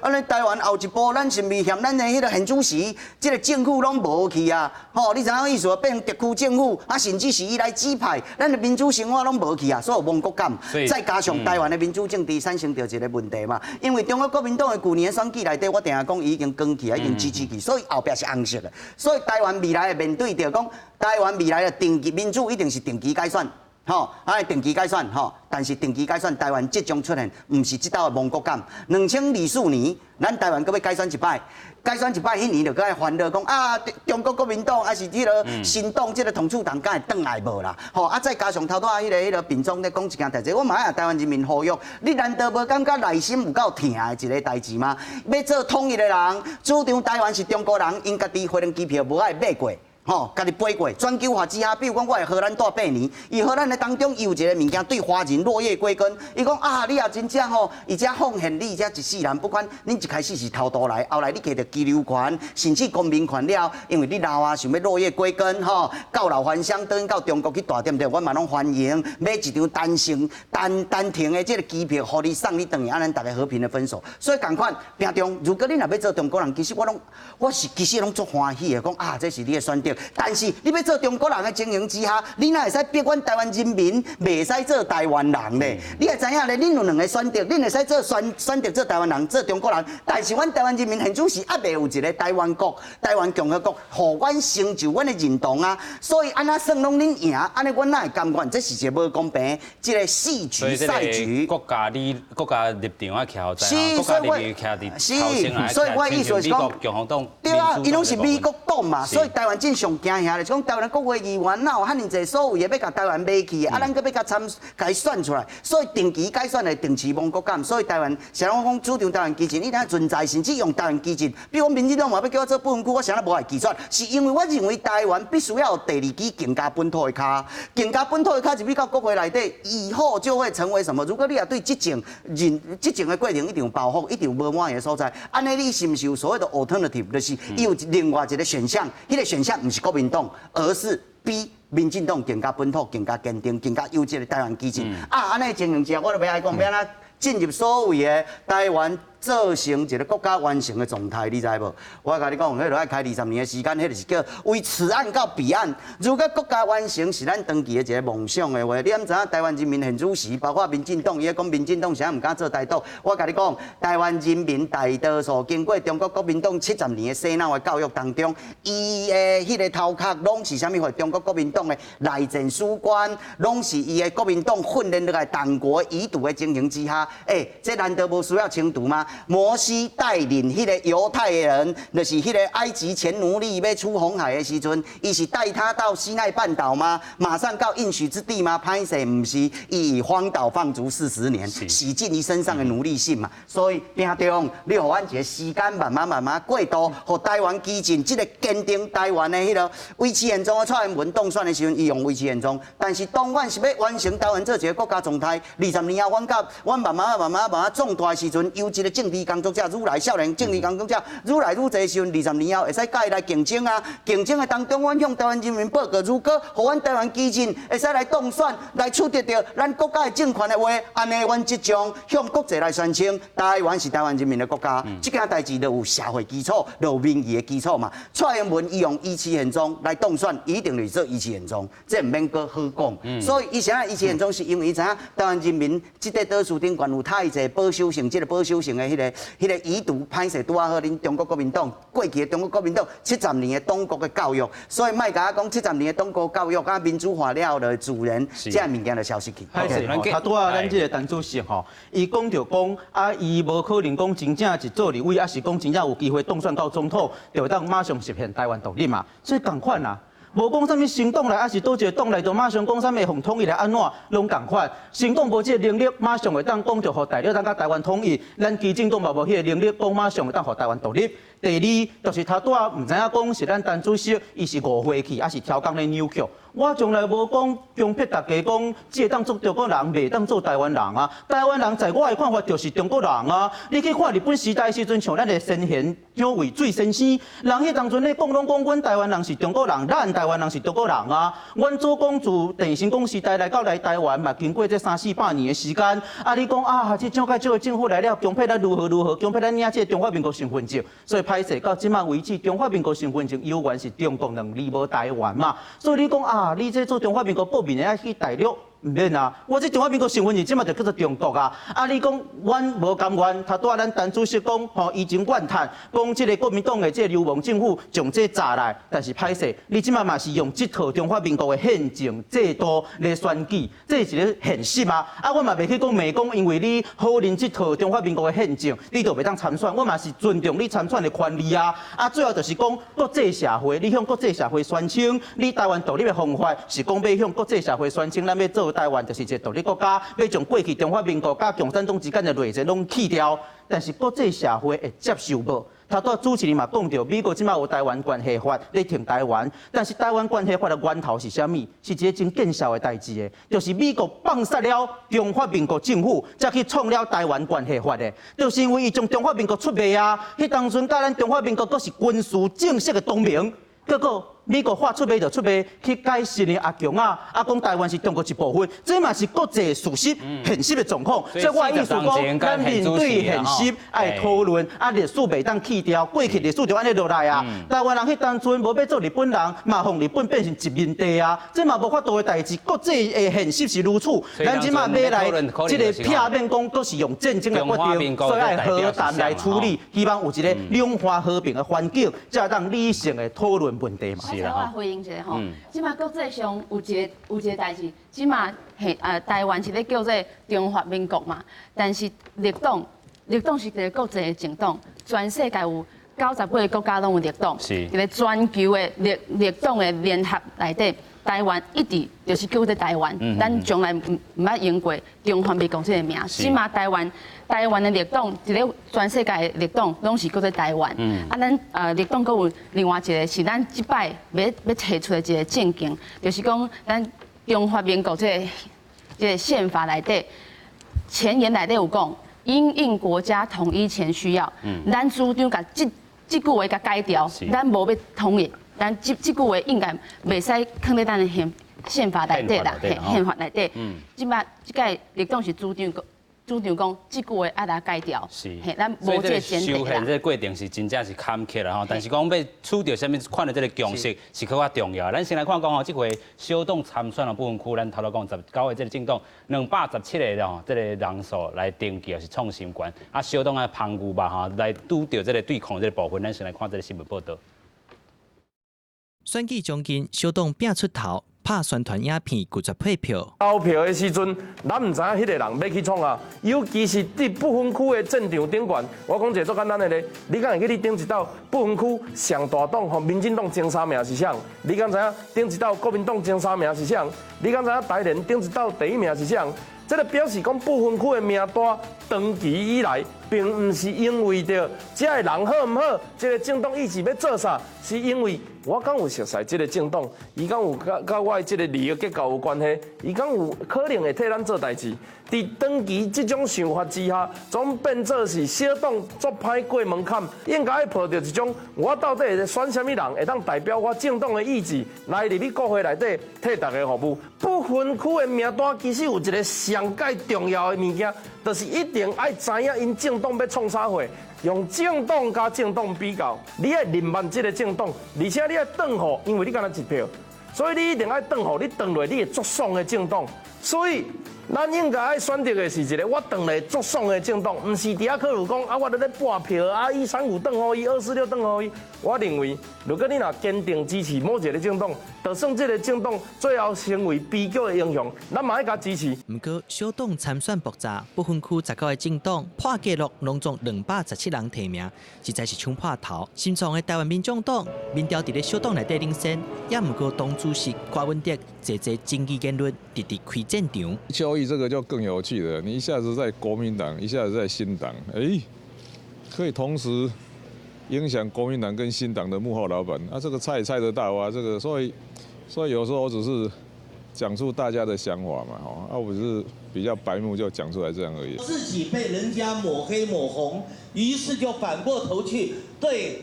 按呢台灣後一步，咱是毋是嫌咱的彼个現此時，這个政府攏無去啊？吼，你知影意思無？變成特區政府，啊，甚至是伊來指派，咱的民主生活攏無去啊，所以有亡國感。再加上台灣的民主政治產生著一个問題嘛，因為中國國民黨的舊年的選舉內底，我定定講伊已經光去啊，已經 GG 去，所以後壁是紅色的。所以台灣未來的面對著講，台灣未來的定期民主一定是定期改選，吼，啊，定期改選，吼，但是定期改選，台灣即將出現，毋是這道的亡國感。2024年，咱台灣閣欲改選一擺，改選一擺，彼年就閣愛煩惱講啊，中國國民黨抑是彼个新黨，這个統治黨敢會轉來無啦？吼，啊，再加上頭拄仔彼个辯總咧講一件代誌，我嘛愛台灣人民呼籲，你難道無感覺內心有夠疼的一个代誌嗎？欲做統一的人，主張台灣是中國人，𪜶家己飛輪機票無愛買過。吼，家己飛過，全球化之下，比如講我佇荷蘭蹛八年，伊荷蘭的當中，伊有一个物件對華人落葉歸根，伊講啊，你也真正吼，伊遮奉獻你遮一世人，不管恁一開始是偷渡來，後來你摕著居留權，甚至公民權了，因為你老啊，想欲落葉歸根，吼，告老還鄉，轉到中國去蹛，對毋對？阮嘛攏歡迎，買一張單程單單程的這个機票，予你送你轉去，啊，咱逐家和平的分手。所以仝款，屏中，如果你若欲做中國人，其實我攏，我是其實攏足歡喜的，講啊，這是你的選擇。但是你欲做中國人的情形之下，你哪會使逼阮台灣人民袂使做台灣人咧？你也知影咧，恁有兩个選擇，恁會使做選選擇做台灣人，做中國人。但是阮台灣人民現此時猶未有一个台灣國、台灣共和國，予阮成就阮的認同啊。所以按怎算攏恁贏，按呢阮哪會甘願？這是一个無公平，這个戲劇賽局。國家你國家立場啊，徛在，國家立場徛佇頭先來，所以我意思是講，共和黨對啊，伊攏是美國黨嘛，所以台灣真上驚遐咧，講台灣國會議員哪有遐爾濟所謂的欲共台灣賣去的，啊，咱閣欲共參共伊選出來，所以定期改選會定期亡國感，所以台灣啥人講主張台灣基進，伊當存在，甚至用台灣基進，比如講民進黨嘛欲叫我做不分區，我啥都無愛拒絕，是因為我認為台灣必須要有第二支更加本土的跤，更加本土的跤入去到國會內底，以後就會成為什麼？如果你若對執政人執政的過程一定有包袱，一定有無滿意的所在，按呢你是毋是有所謂的 alternative，就是伊有另外一个選項，彼个選項毋是國民黨，而是比民進黨更加本土、更加堅定、更加優質的台灣基進。啊，按呢情形之下，我就欲愛講，欲按怎進入所謂的台灣造成一个國家完成的狀態，你知無？我共你講，彼就愛開20年的時間，彼就是叫為此岸到彼岸。如果國家完成是咱長期的一个夢想的話，你敢知影台灣人民現此時，包括民進黨，伊咧講民進黨啥毋敢做台獨。我共你講，台灣人民大多數經過中國國民黨70年的洗腦的教育當中，伊的彼个頭殼攏是啥物貨？中國國民黨的內戰史觀，攏是伊的國民黨訓練落來黨國遺毒的情形之下，欸，這難道無需要清除嗎？摩西帶領彼个猶太人，就是彼个埃及前奴隸欲出紅海的時陣，伊是帶他到西奈半島嗎？馬上到應許之地嗎？歹勢毋是，伊以荒島放逐40年，洗淨伊身上的奴隸性嘛。所以屏中，你予阮一个時間慢慢慢慢過渡，予台灣基進這个堅定台灣的彼个維持現狀的蔡英文當選的時陣，伊用維持現狀，但是當阮是欲完成台灣做一个國家狀態，20年後，阮甲阮慢慢慢慢慢慢壯大的時陣，優質的政治工作者愈來少年政治工作者愈來愈濟時陣，二十年後會使佮伊來競爭啊！競爭的當中，阮向台灣人民報告，如果予阮台灣基進會使來當選，來取得著咱國家的政權的話，按呢，阮即將向國際來宣稱，台灣是台灣人民的國家。這件代誌就有社會基礎，就有民意的基礎嘛。蔡英文伊用維持現狀來當選，伊一定是做維持現狀，這毋免閣好講。所以伊啥維持現狀，是因為伊知影台灣人民這塊島嶼頂懸有太濟保守性，這个保守性的。彼个遺毒歹勢拄仔好，恁中國國民黨過去的中國國民黨七十年的黨國的教育，所以莫共我講七十年的黨國教育啊，民主化了後就自然這个物件就消失去。歹勢吼，頭拄仔咱這個陳主席吼，伊講著講啊，伊無可能講真正一做立委，抑是講真正有機會當選到總統，就會當馬上實現台灣獨立嘛。所以仝款啊，無講啥物新黨來，抑是佗一個黨來，就馬上講啥物會予統一來按怎，攏仝款。新黨無這個能力，馬上會當講著予大陸當佮台灣統一。咱基進黨嘛無彼個能力，講馬上會當予台灣獨立。第二，就是頭拄仔毋知影講是咱陳主席，伊是誤會去，抑是刁工咧扭曲。我從來無講強迫大家講，這會當做中國人，袂當做台灣人啊。台灣人在我的看法就是中國人啊。你去看日本時代時陣，像咱的先賢蔣渭水先生，人彼當陣咧講攏講阮台灣人是中國人，咱台灣人是中國人啊。阮祖公自鄭成功時代來到來台灣嘛，經過這三四百年的時間。啊，你講啊，這蔣介石的政府來了，強迫咱如何如何，強迫咱領這個中華民國身份證。所以歹勢到這馬為止，中華民國身份證猶原是中國兩字無台灣嘛。所以你講啊，你這做中華民國國民的愛去大陸，毋免啊！我這中華民國身份證這馬就叫做中國啊！啊，你講阮無甘願，頭拄仔咱陳主席講吼，伊真怨嘆，講這個國民黨的這個流亡政府將這炸來，但是歹勢，你這馬嘛是用這套中華民國的憲政制度來選舉，這是一個現實啊！啊，我嘛袂去講罵講，因為你否認這套中華民國的憲政，你就袂當參選，我嘛是尊重你參選的權利啊！啊，最後就是講國際社會，你向國際社會宣稱，你台灣獨立的方法是講欲向國際社會宣稱，咱欲做台灣就是一個獨立國家，欲將過去中華民國佮共產黨之間的內戰攏去掉，但是國際社會會接受無？頭拄仔主持人嘛講著，美國這馬有台灣關係法咧挺台灣，但是台灣關係法的源頭是啥物？是一個真見笑的代誌的，就是美國放殺了中華民國政府，才去創了台灣關係法的，就是因為伊將中華民國出賣啊，彼當陣佮咱中華民國閣是軍事正式的同盟，結果美國話出賣就出賣，去改新的阿強啊，啊講台灣是中國一部分，這嘛是國際事實、現實的狀況。所以我的意思講，咱面對現實愛討論，啊歷史袂當去掉，過去歷史就按呢落來啊。台灣人彼當陣無欲做日本人，嘛予日本變成殖民地啊，這嘛無法度的代誌。國際的現實是如此，咱這馬欲來這個避免講，閣是用戰爭來決定，所以愛和談來處理，希望有一個兩岸和平的環境，才當理性的討論問題嘛。我回應一下吼，這馬國際上有一個代誌，這馬嘿台灣是咧叫做中華民國嘛，但是綠黨是一個國際的政黨，全世界有90幾个國家攏有綠黨，佇咧全球的綠黨的聯合內底，台灣一直就是叫做台灣，咱從來毋捌用過中華民國這個名。這馬台灣的綠黨，佇咧全世界的綠黨攏是叫做台灣。啊，咱綠黨閣有另外一個是咱這擺欲提出的一個政見，就是講咱中華民國這個憲法內底前言內底有講，因應國家統一前需要，咱主張共這句話共改掉，咱無欲統一，咱這句話應該袂使囥佇咱的憲法內底啦，憲法內底。這擺這屆綠黨是主張講，這句話愛來改掉。咱無這個前提啦。修憲這個過程是真正是坎坷啦吼，但是講欲取著啥物款的這個共識是閣較重要。咱先來看講吼，這回小黨參選的不分區，咱頭拄講19個這個政黨，217個吼，這個人數來登記是創新懸。啊，小黨的芳牛肉吼來拄著這個對抗這個部分，咱先來看這個新聞報導。選舉將近，小黨拼出頭，拍宣傳影片拒絕配票。投票的時陣，咱毋知影彼个人欲去創啥，尤其是佇不分區的戰場頂懸。我講一個足簡單的例，你敢會記得頂一鬥不分區上大黨吼，民進黨前三名是啥？你敢知影頂一鬥國民黨前三名是啥？你敢知影台聯頂一鬥第一名是啥？這個表示講不分區的名單長期以來，並毋是因為著這个人好毋好，這个政黨意志欲做啥，是因為我敢有熟似這个政黨，伊敢有佮我的這个利益結構有關係，伊敢有可能會替咱做代誌。佇長期這種想法之下，總變做是小黨足歹過門檻，應該愛抱著一種我到底會選啥物人，會當代表我政黨的意志來入去國會內底替大家服務。不分區的名單其實有一個上蓋重要的物件，就是一定愛知影𪜶政黨欲創啥貨，用政黨佮政黨比較，你愛認捌這个政黨，而且你愛轉予，因為你干焦一票，所以你一定愛轉予，你轉落你會足爽的政黨。所以咱應該愛選擇的是一個我當咧足爽的政黨，毋是佇遐考慮講啊，我咧咧撥票啊，135轉予伊，246轉予伊。我認為，如果你若堅定支持某一個政黨，就算這個政黨最後成為悲劇的英雄，咱嘛愛共支持。毋過，小黨參選爆炸，不分區19個政黨破紀錄，攏總217人提名，實在是搶破頭。新創的台灣民眾黨民調佇咧小黨內底領先，也毋過黨主席柯文哲濟濟爭議言論，直直開戰場。邱毅這個就更有趣了，你一下子在國民黨，一下子在新黨，哎，可以同時影響國民黨跟新黨的幕後老闆，啊，這個猜也猜得到啊，這個所以有時候我只是講出大家的想法嘛，吼，啊，我是比較白目就講出來這樣而已。自己被人家抹黑抹紅，於是就反過頭去對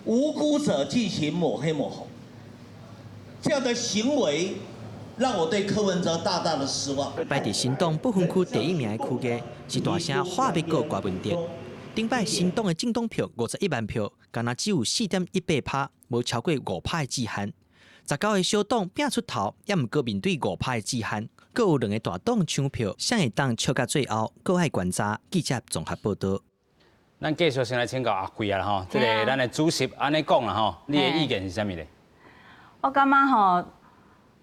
無辜者進行抹黑抹紅，這樣的行為讓我對柯文哲大大的失望。排佇新黨不分區第一名的區隔是大聲話欲告柯文哲。頂擺新黨的政黨票51萬票，敢若只有4.18趴，無超過5趴的制限。19個小黨拼出頭，也毋過面對5趴的制限。閣有兩個大黨搶票，誰會當笑到最後？閣愛觀察。記者綜合報道。咱繼續先來請教阿慧啊，吼，這個咱的主席按呢講啦，吼，你的意見是啥物咧？我感覺吼，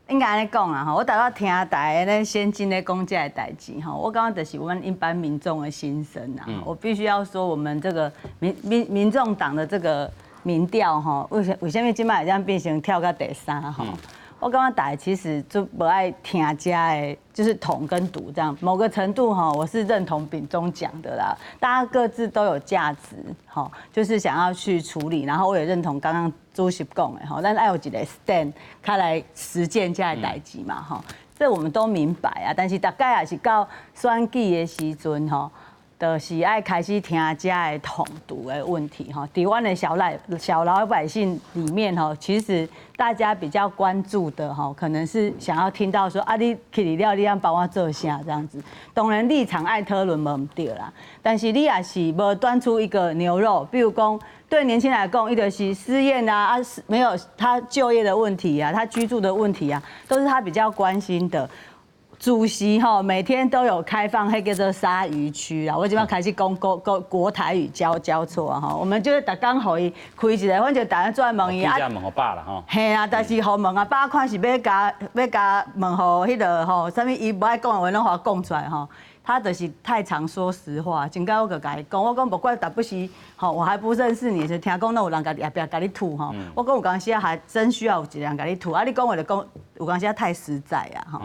應該按呢講啦，吼，我頭拄聽大家咧先進咧講這个代誌吼，我感覺就是阮一般民眾的心聲啊。我必須要說，我們這個民眾黨的這個民調吼，為啥物這擺會這樣變成跳到第三吼？我感覺大家其實就無愛聽這的，就是統跟獨這樣。某個程度哈，我是認同秉宗講的啦，大家各自都有價值，哈，就是想要去處理。然後我也認同剛剛主席講的吼，咱愛有一個 stand，較來實踐這个代誌嘛，吼，這我們都明白啊。但是大概也是到選舉的時陣吼，就是愛開始聽這个統獨的問題吼。佇阮的小老百姓裡面吼，其實大家比較關注的吼，可能是想要聽到說啊，你去了，你通幫我做啥這樣子。當然立場愛討論無毋對啦，但是你也是無端出一個牛肉，比如講對年輕人來講，伊就是失業啊，啊沒有他就業的問題啊，他居住的問題啊，都是他比較關心的。主席吼每天都有開放，彼叫做鯊魚區啊！我這擺開始講國台語交錯啊！吼，我們就是逐工予伊開一个，反正逐家做問伊啊。記者問予飽啦吼。嘿啊，但是予問啊飽，看是欲共欲共問予彼个吼，啥物伊無愛講的話攏予伊講出來吼。他就是太常說實話，前擺我就共伊講，我講不怪逐不時吼，我還不認識你，就聽講攏有人共你後壁共你吐吼。我講有當時還真需要有一個人共你吐，啊你講話就講，有當時太實在啊吼。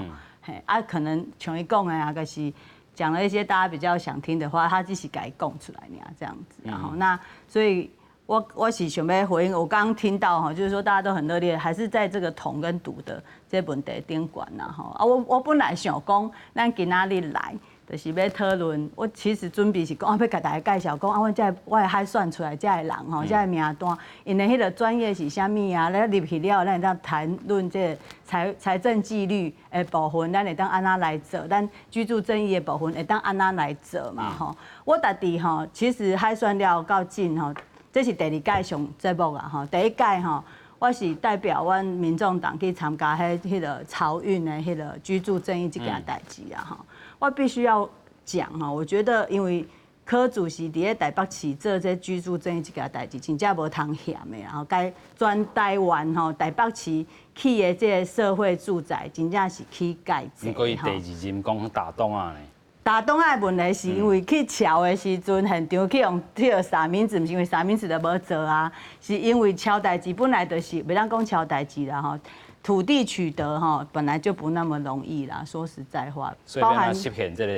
嘿，啊，可能像伊講的啊，就是講了一些大家比較想聽的話，他只是共伊講出來爾這樣子，然後那所以我是想欲回應，我剛剛聽到哈，就是說大家都很熱烈，還是在這個統跟獨的這問題頂懸啦吼。啊，我本來想講，咱今仔日來，就是欲討論，我其實準備是講，啊，欲共大家介紹講，啊，阮這我的海選出來這个人吼，這个名單，𪜶的彼个專業是啥物啊？咧入去了，咱會當談論這个財政紀律的部分，咱會當按怎來做？咱居住正義的部分會當按怎來做嘛？吼，我家己吼，其實海選了到今吼，這是第二屆上節目啊！吼，第一屆吼，我是代表阮民眾黨去參加彼个潮運的彼个居住正義這件代誌啊！吼，我必須要講吼，我覺得因為柯主席佇咧台北市做這居住正義這件代誌，真正無通嫌的，然後該全台灣吼台北市起的這个社會住宅，真正是起蓋濟。毋過伊第二任講打黨仔呢？打黨仔的問題是因為去敲的時陣，現場去予彼个撒名字，毋是因為撒名字就無做啊，是因為敲代誌本來就是袂當講敲代誌啦吼，土地取得吼本來就不那麼容易啦，說實在話，包含實現這個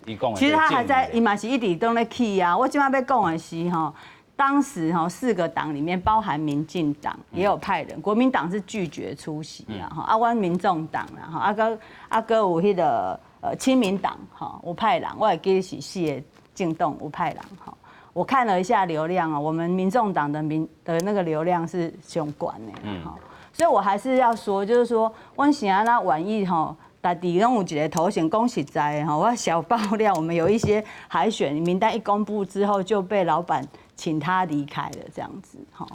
伊講的。其實他還在，伊嘛是一直都咧起啊。我這擺欲講的是吼，當時吼四個黨裡面包含民進黨也有派人，國民黨是拒絕出席啊，吼啊，阮民眾黨啦，吼啊閣啊閣有彼个親民黨吼有派人，我會記得是四個政黨有派人吼。我看了一下流量啊，我們民眾黨的民的那個流量是上懸的，吼，所以我還是要說，就是說，阮是按怎願意吼，家己攏有一个頭銜，講實在的吼，我小爆料，我們有一些海選名單一公布之後，就被老闆請他離開了，這樣子，吼，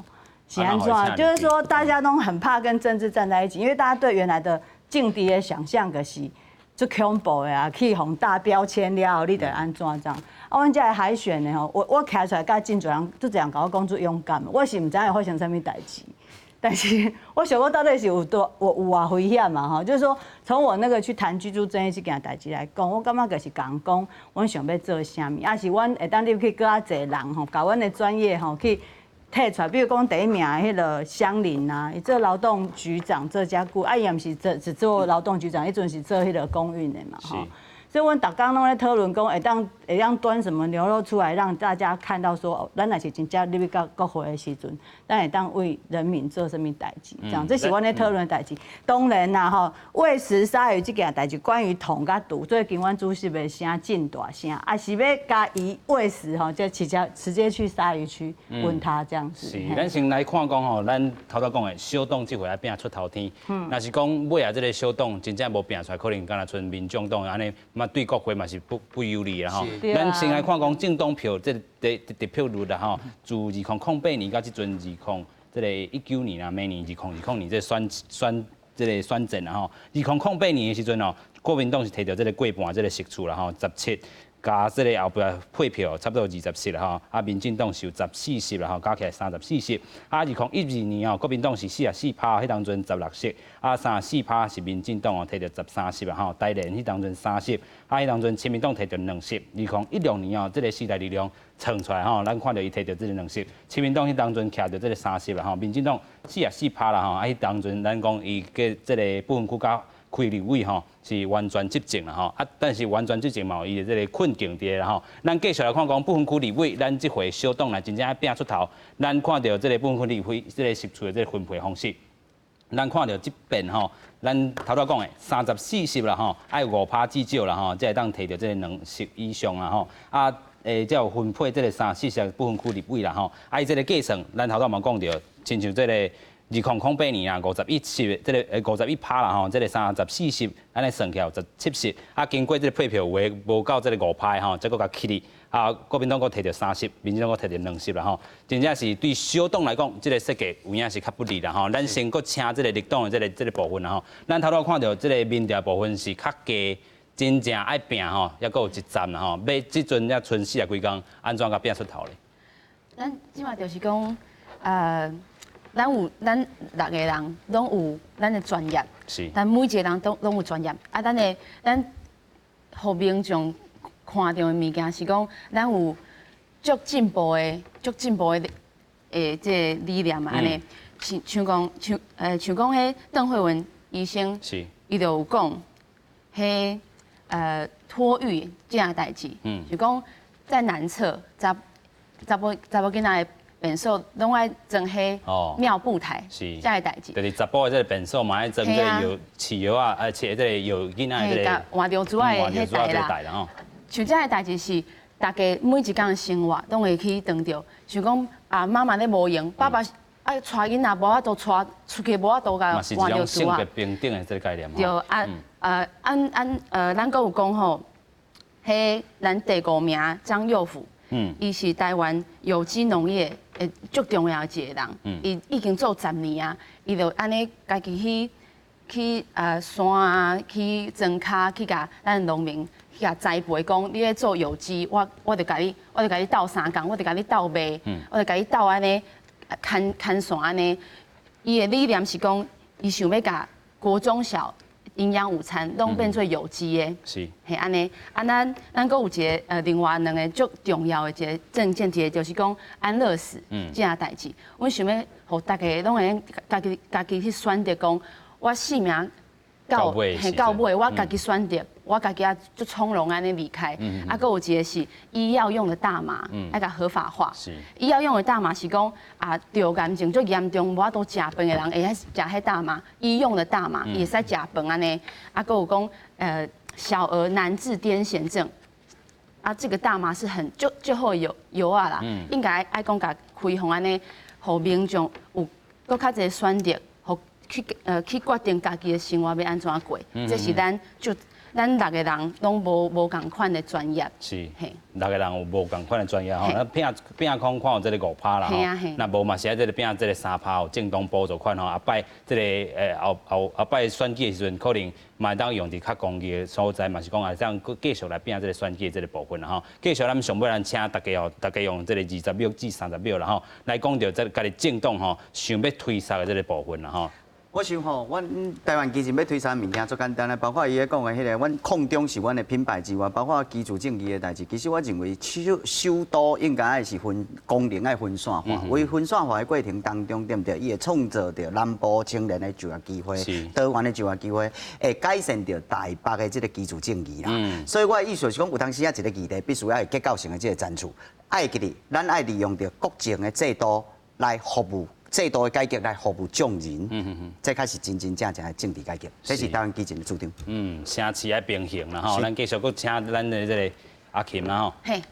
是按怎？就是說大家都很怕跟政治站在一起，因為大家對原來的政治的想象可是。足恐怖的啊，去予大標籤了後，你就會按怎這樣。啊，阮遮的海選的吼，我徛出來，佮真濟人，足濟人共我講足勇敢，我是毋知影會發生啥物代誌。但是我想講到底是有多有有偌危險嘛吼，就是說從我那個去談居住正義這件代誌來講，我感覺就是講講，阮想欲做啥物，抑是阮會當入去閣較濟人吼，共阮的專業吼去提出來，比如講第一名的彼个鄉林啊，伊做勞動局長做遮久，啊伊也毋是做只做勞動局長，彼陣是做彼个工運的嘛吼。所以，阮逐工攏咧討論講，會當端什麼牛肉出來，讓大家看到說，咱若是真正入去到國會的時陣，咱會當為人民做啥物代誌，這樣，這是阮咧討論的代誌。當然啦，吼，餵食鯊魚這件代誌，關於統佮獨，最近阮主席的聲真大聲，啊是欲共伊餵食吼，就直接去鯊魚區問他這樣子。是，咱先來看講吼，咱頭拄講的小黨這回愛拼出頭天，若是講尾仔這个小黨真正無拼出來，可能敢若賰民眾黨按呢，嘛對國會嘛是不有利啦吼。咱先來看講政黨票這得票率啦吼，自2008年到這陣2019年啦，明年2020年這選戰啦吼。2008年的時陣哦，國民黨是提著這个過半這个席次啦吼，17加這个後壁配票差不多20席啦吼，啊民進黨是有14席啦吼，加起來34席。啊，2012年哦，國民黨是44%，彼當陣16席，啊34%是民進黨哦，提著13席啦吼。台聯彼當陣3席，啊彼當陣親民黨提著2席。2016年哦，這个時代力量創出來吼，咱看著伊提著這个2席，親民黨彼當陣徛著這个3席啦吼，民進黨44%啦吼，啊彼當陣咱講伊佮這个不分區佮開立委吼是完全執政啦吼，啊，但是完全執政嘛有伊的這个困境佇咧啦吼。咱繼續來看講不分區立委，咱這回小黨若真正愛拼出頭，咱看著這个不分區立委這个席次的這个分配方式，咱看著這邊吼，咱頭拄講的34席啦吼，愛5%至少啦吼，才會當提著這个2席以上啦吼。啊，才有分配這个34席不分區立委啦吼。啊，伊這个計算，咱頭拄嘛講著，親像這个2008年啊，51席，這个51%啦吼，這个34席，按呢算起來有17席，啊，經過這个配票有的無夠這个5%吼，才閣共起哩，啊，國民黨閣提著3席，民進黨閣提著2席啦吼，真正是對小黨來講，這个設計有影是較不利啦吼。咱先閣請這个綠黨的這个部分啦吼，咱頭拄看著這个民調部分是較低，真正愛拼吼，猶閣有一站啦吼，欲這陣才賰40幾工，按怎共拼出頭咧？咱這馬就是講，咱有咱六个人攏有咱的專業，咱每一个人都攏有專業。啊，咱的咱予民眾看著的物件是講，咱有足進步的、足進步的這个理念嘛，按呢，像講彼鄧惠文醫生，伊就有講，彼托育這件代誌，就講在男廁查某囡仔的便所攏愛裝彼尿布台，這个代誌。就是查埔的這个便所嘛，愛裝這個藥飼藥仔，啊，飼這個藥囡仔這个換尿苴仔的彼台啦。像這个代誌是，大家每一工的生活攏會去當著，像講啊，媽媽咧無閒，爸爸愛帶囡仔無法度帶出去，無法度共換尿苴仔。性別平等的這個概念。對啊，按按咱閣有講吼，彼咱第五名張佑輔，伊是台灣有機農業的足重要的一個人，伊已經做10年啊，伊就按呢家己去山啊，去莊跤去共咱農民去共栽培，講你咧做有機，我就共你鬥相共，我就共你鬥賣，我就共你鬥按呢牽牽線按呢。伊的理念是講，伊想欲共國中小營養午餐攏變做有機的，嘿按呢，啊咱閣有一个另外兩个足重要的一个政見，一个就是講安樂死這件代誌。阮想欲予大家攏會用家己去選擇，講我性命到尾，我家己選擇，我家己啊足從容按呢離開。啊，閣有一個是醫藥用的大麻，愛共合法化。醫藥用的大麻是講啊，得癌症足嚴重，無法度食飯的人會使食彼大麻，醫用的大麻伊會使食飯按呢。啊，閣有講小兒難治癲癇症，啊，這個大麻是很足好藥藥仔啦，應該愛講共開放按呢，予民眾有閣較濟選擇，予去決定家己的生活欲按怎過，這是咱足咱六个人攏無仝款的專業。是，六個人有無仝款的專業吼，那拼拼空看有這个5趴啦吼，那無嘛是愛這个拼這个3趴有政黨補助款吼，後擺這个後後後擺選舉的時陣，可能嘛會當用佇較公義的所在，嘛是講啊，這樣閣繼續來拼這个選舉的這个部分啦吼。繼續咱上尾咱請大家哦，大家用這个20秒至30秒啦吼，來講著這家己政黨吼想欲推捒的這个部分啦吼。我想吼，阮台灣基進欲推捒物件足簡單的，包括伊咧講的彼个，阮抗中是阮的品牌之外，包括居住正義的代誌。其實我認為首首都應該愛是分功能愛分散化，為分散化的過程當中，對毋對？伊會創造著南部青年的就業機會，多元的就業機會，會改善著台北的這个居住正義啦。所以我的意思是講，有當時啊，一个議題必須愛結構性的這个層次，愛記得咱愛利用著國政的制度來服務。制度的改革來服務眾人，這才是真真正正的政治改革，這是台灣基進的主張。嗯，城市愛平衡啦吼，咱繼續閣請咱的這个阿琴啦吼。嘿，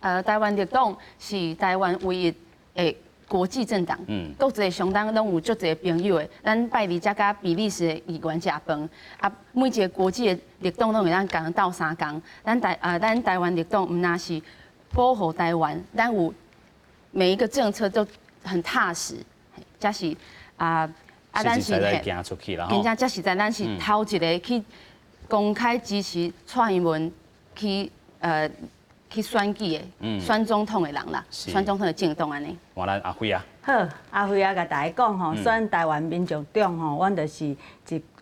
台灣綠黨是台灣唯一的國際政黨，國際上當攏有足濟朋友的。咱拜二才佮比利時的議員食飯，啊，每一个國際的綠黨攏會當共鬥相共。咱台灣綠黨毋但是保護台灣，咱有每一個政策都很踏實，這是啊啊，咱是行出去啦，真正這實在咱是頭一个去公開支持蔡英文去選舉的，選總統的人啦，選總統的政黨按呢。換咱阿輝啊。好，阿輝啊，共大家講吼，選台灣民眾黨吼，阮就是一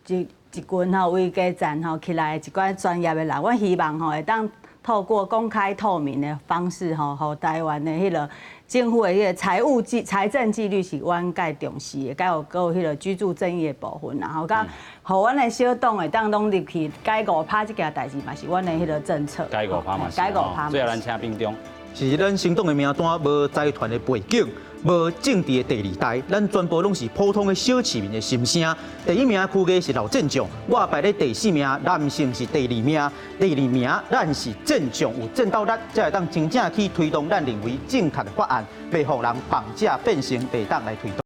一一群吼為基層吼起來的一寡專業的人，阮希望吼會當透過公開透明的方式吼，予台灣的彼个政府的彼個財務紀財政紀律是阮蓋重視的，閣有閣有彼个居住正義的部分啦，吼，佮予阮的小黨會當攏入去改五趴這件代誌嘛是阮的彼个政策。改五趴嘛是。改五趴。最後咱請秉忠。是咱新黨的名單無財團的背景，無政治的第二代，咱全部攏是普通的小市民的心聲。第一名區家是老戰將，我排咧第四名，男性是第二名，第二名咱是戰將，有戰鬥力，才會當真正去推動咱認為正確的法案，袂予人綁架變成袂當來推動。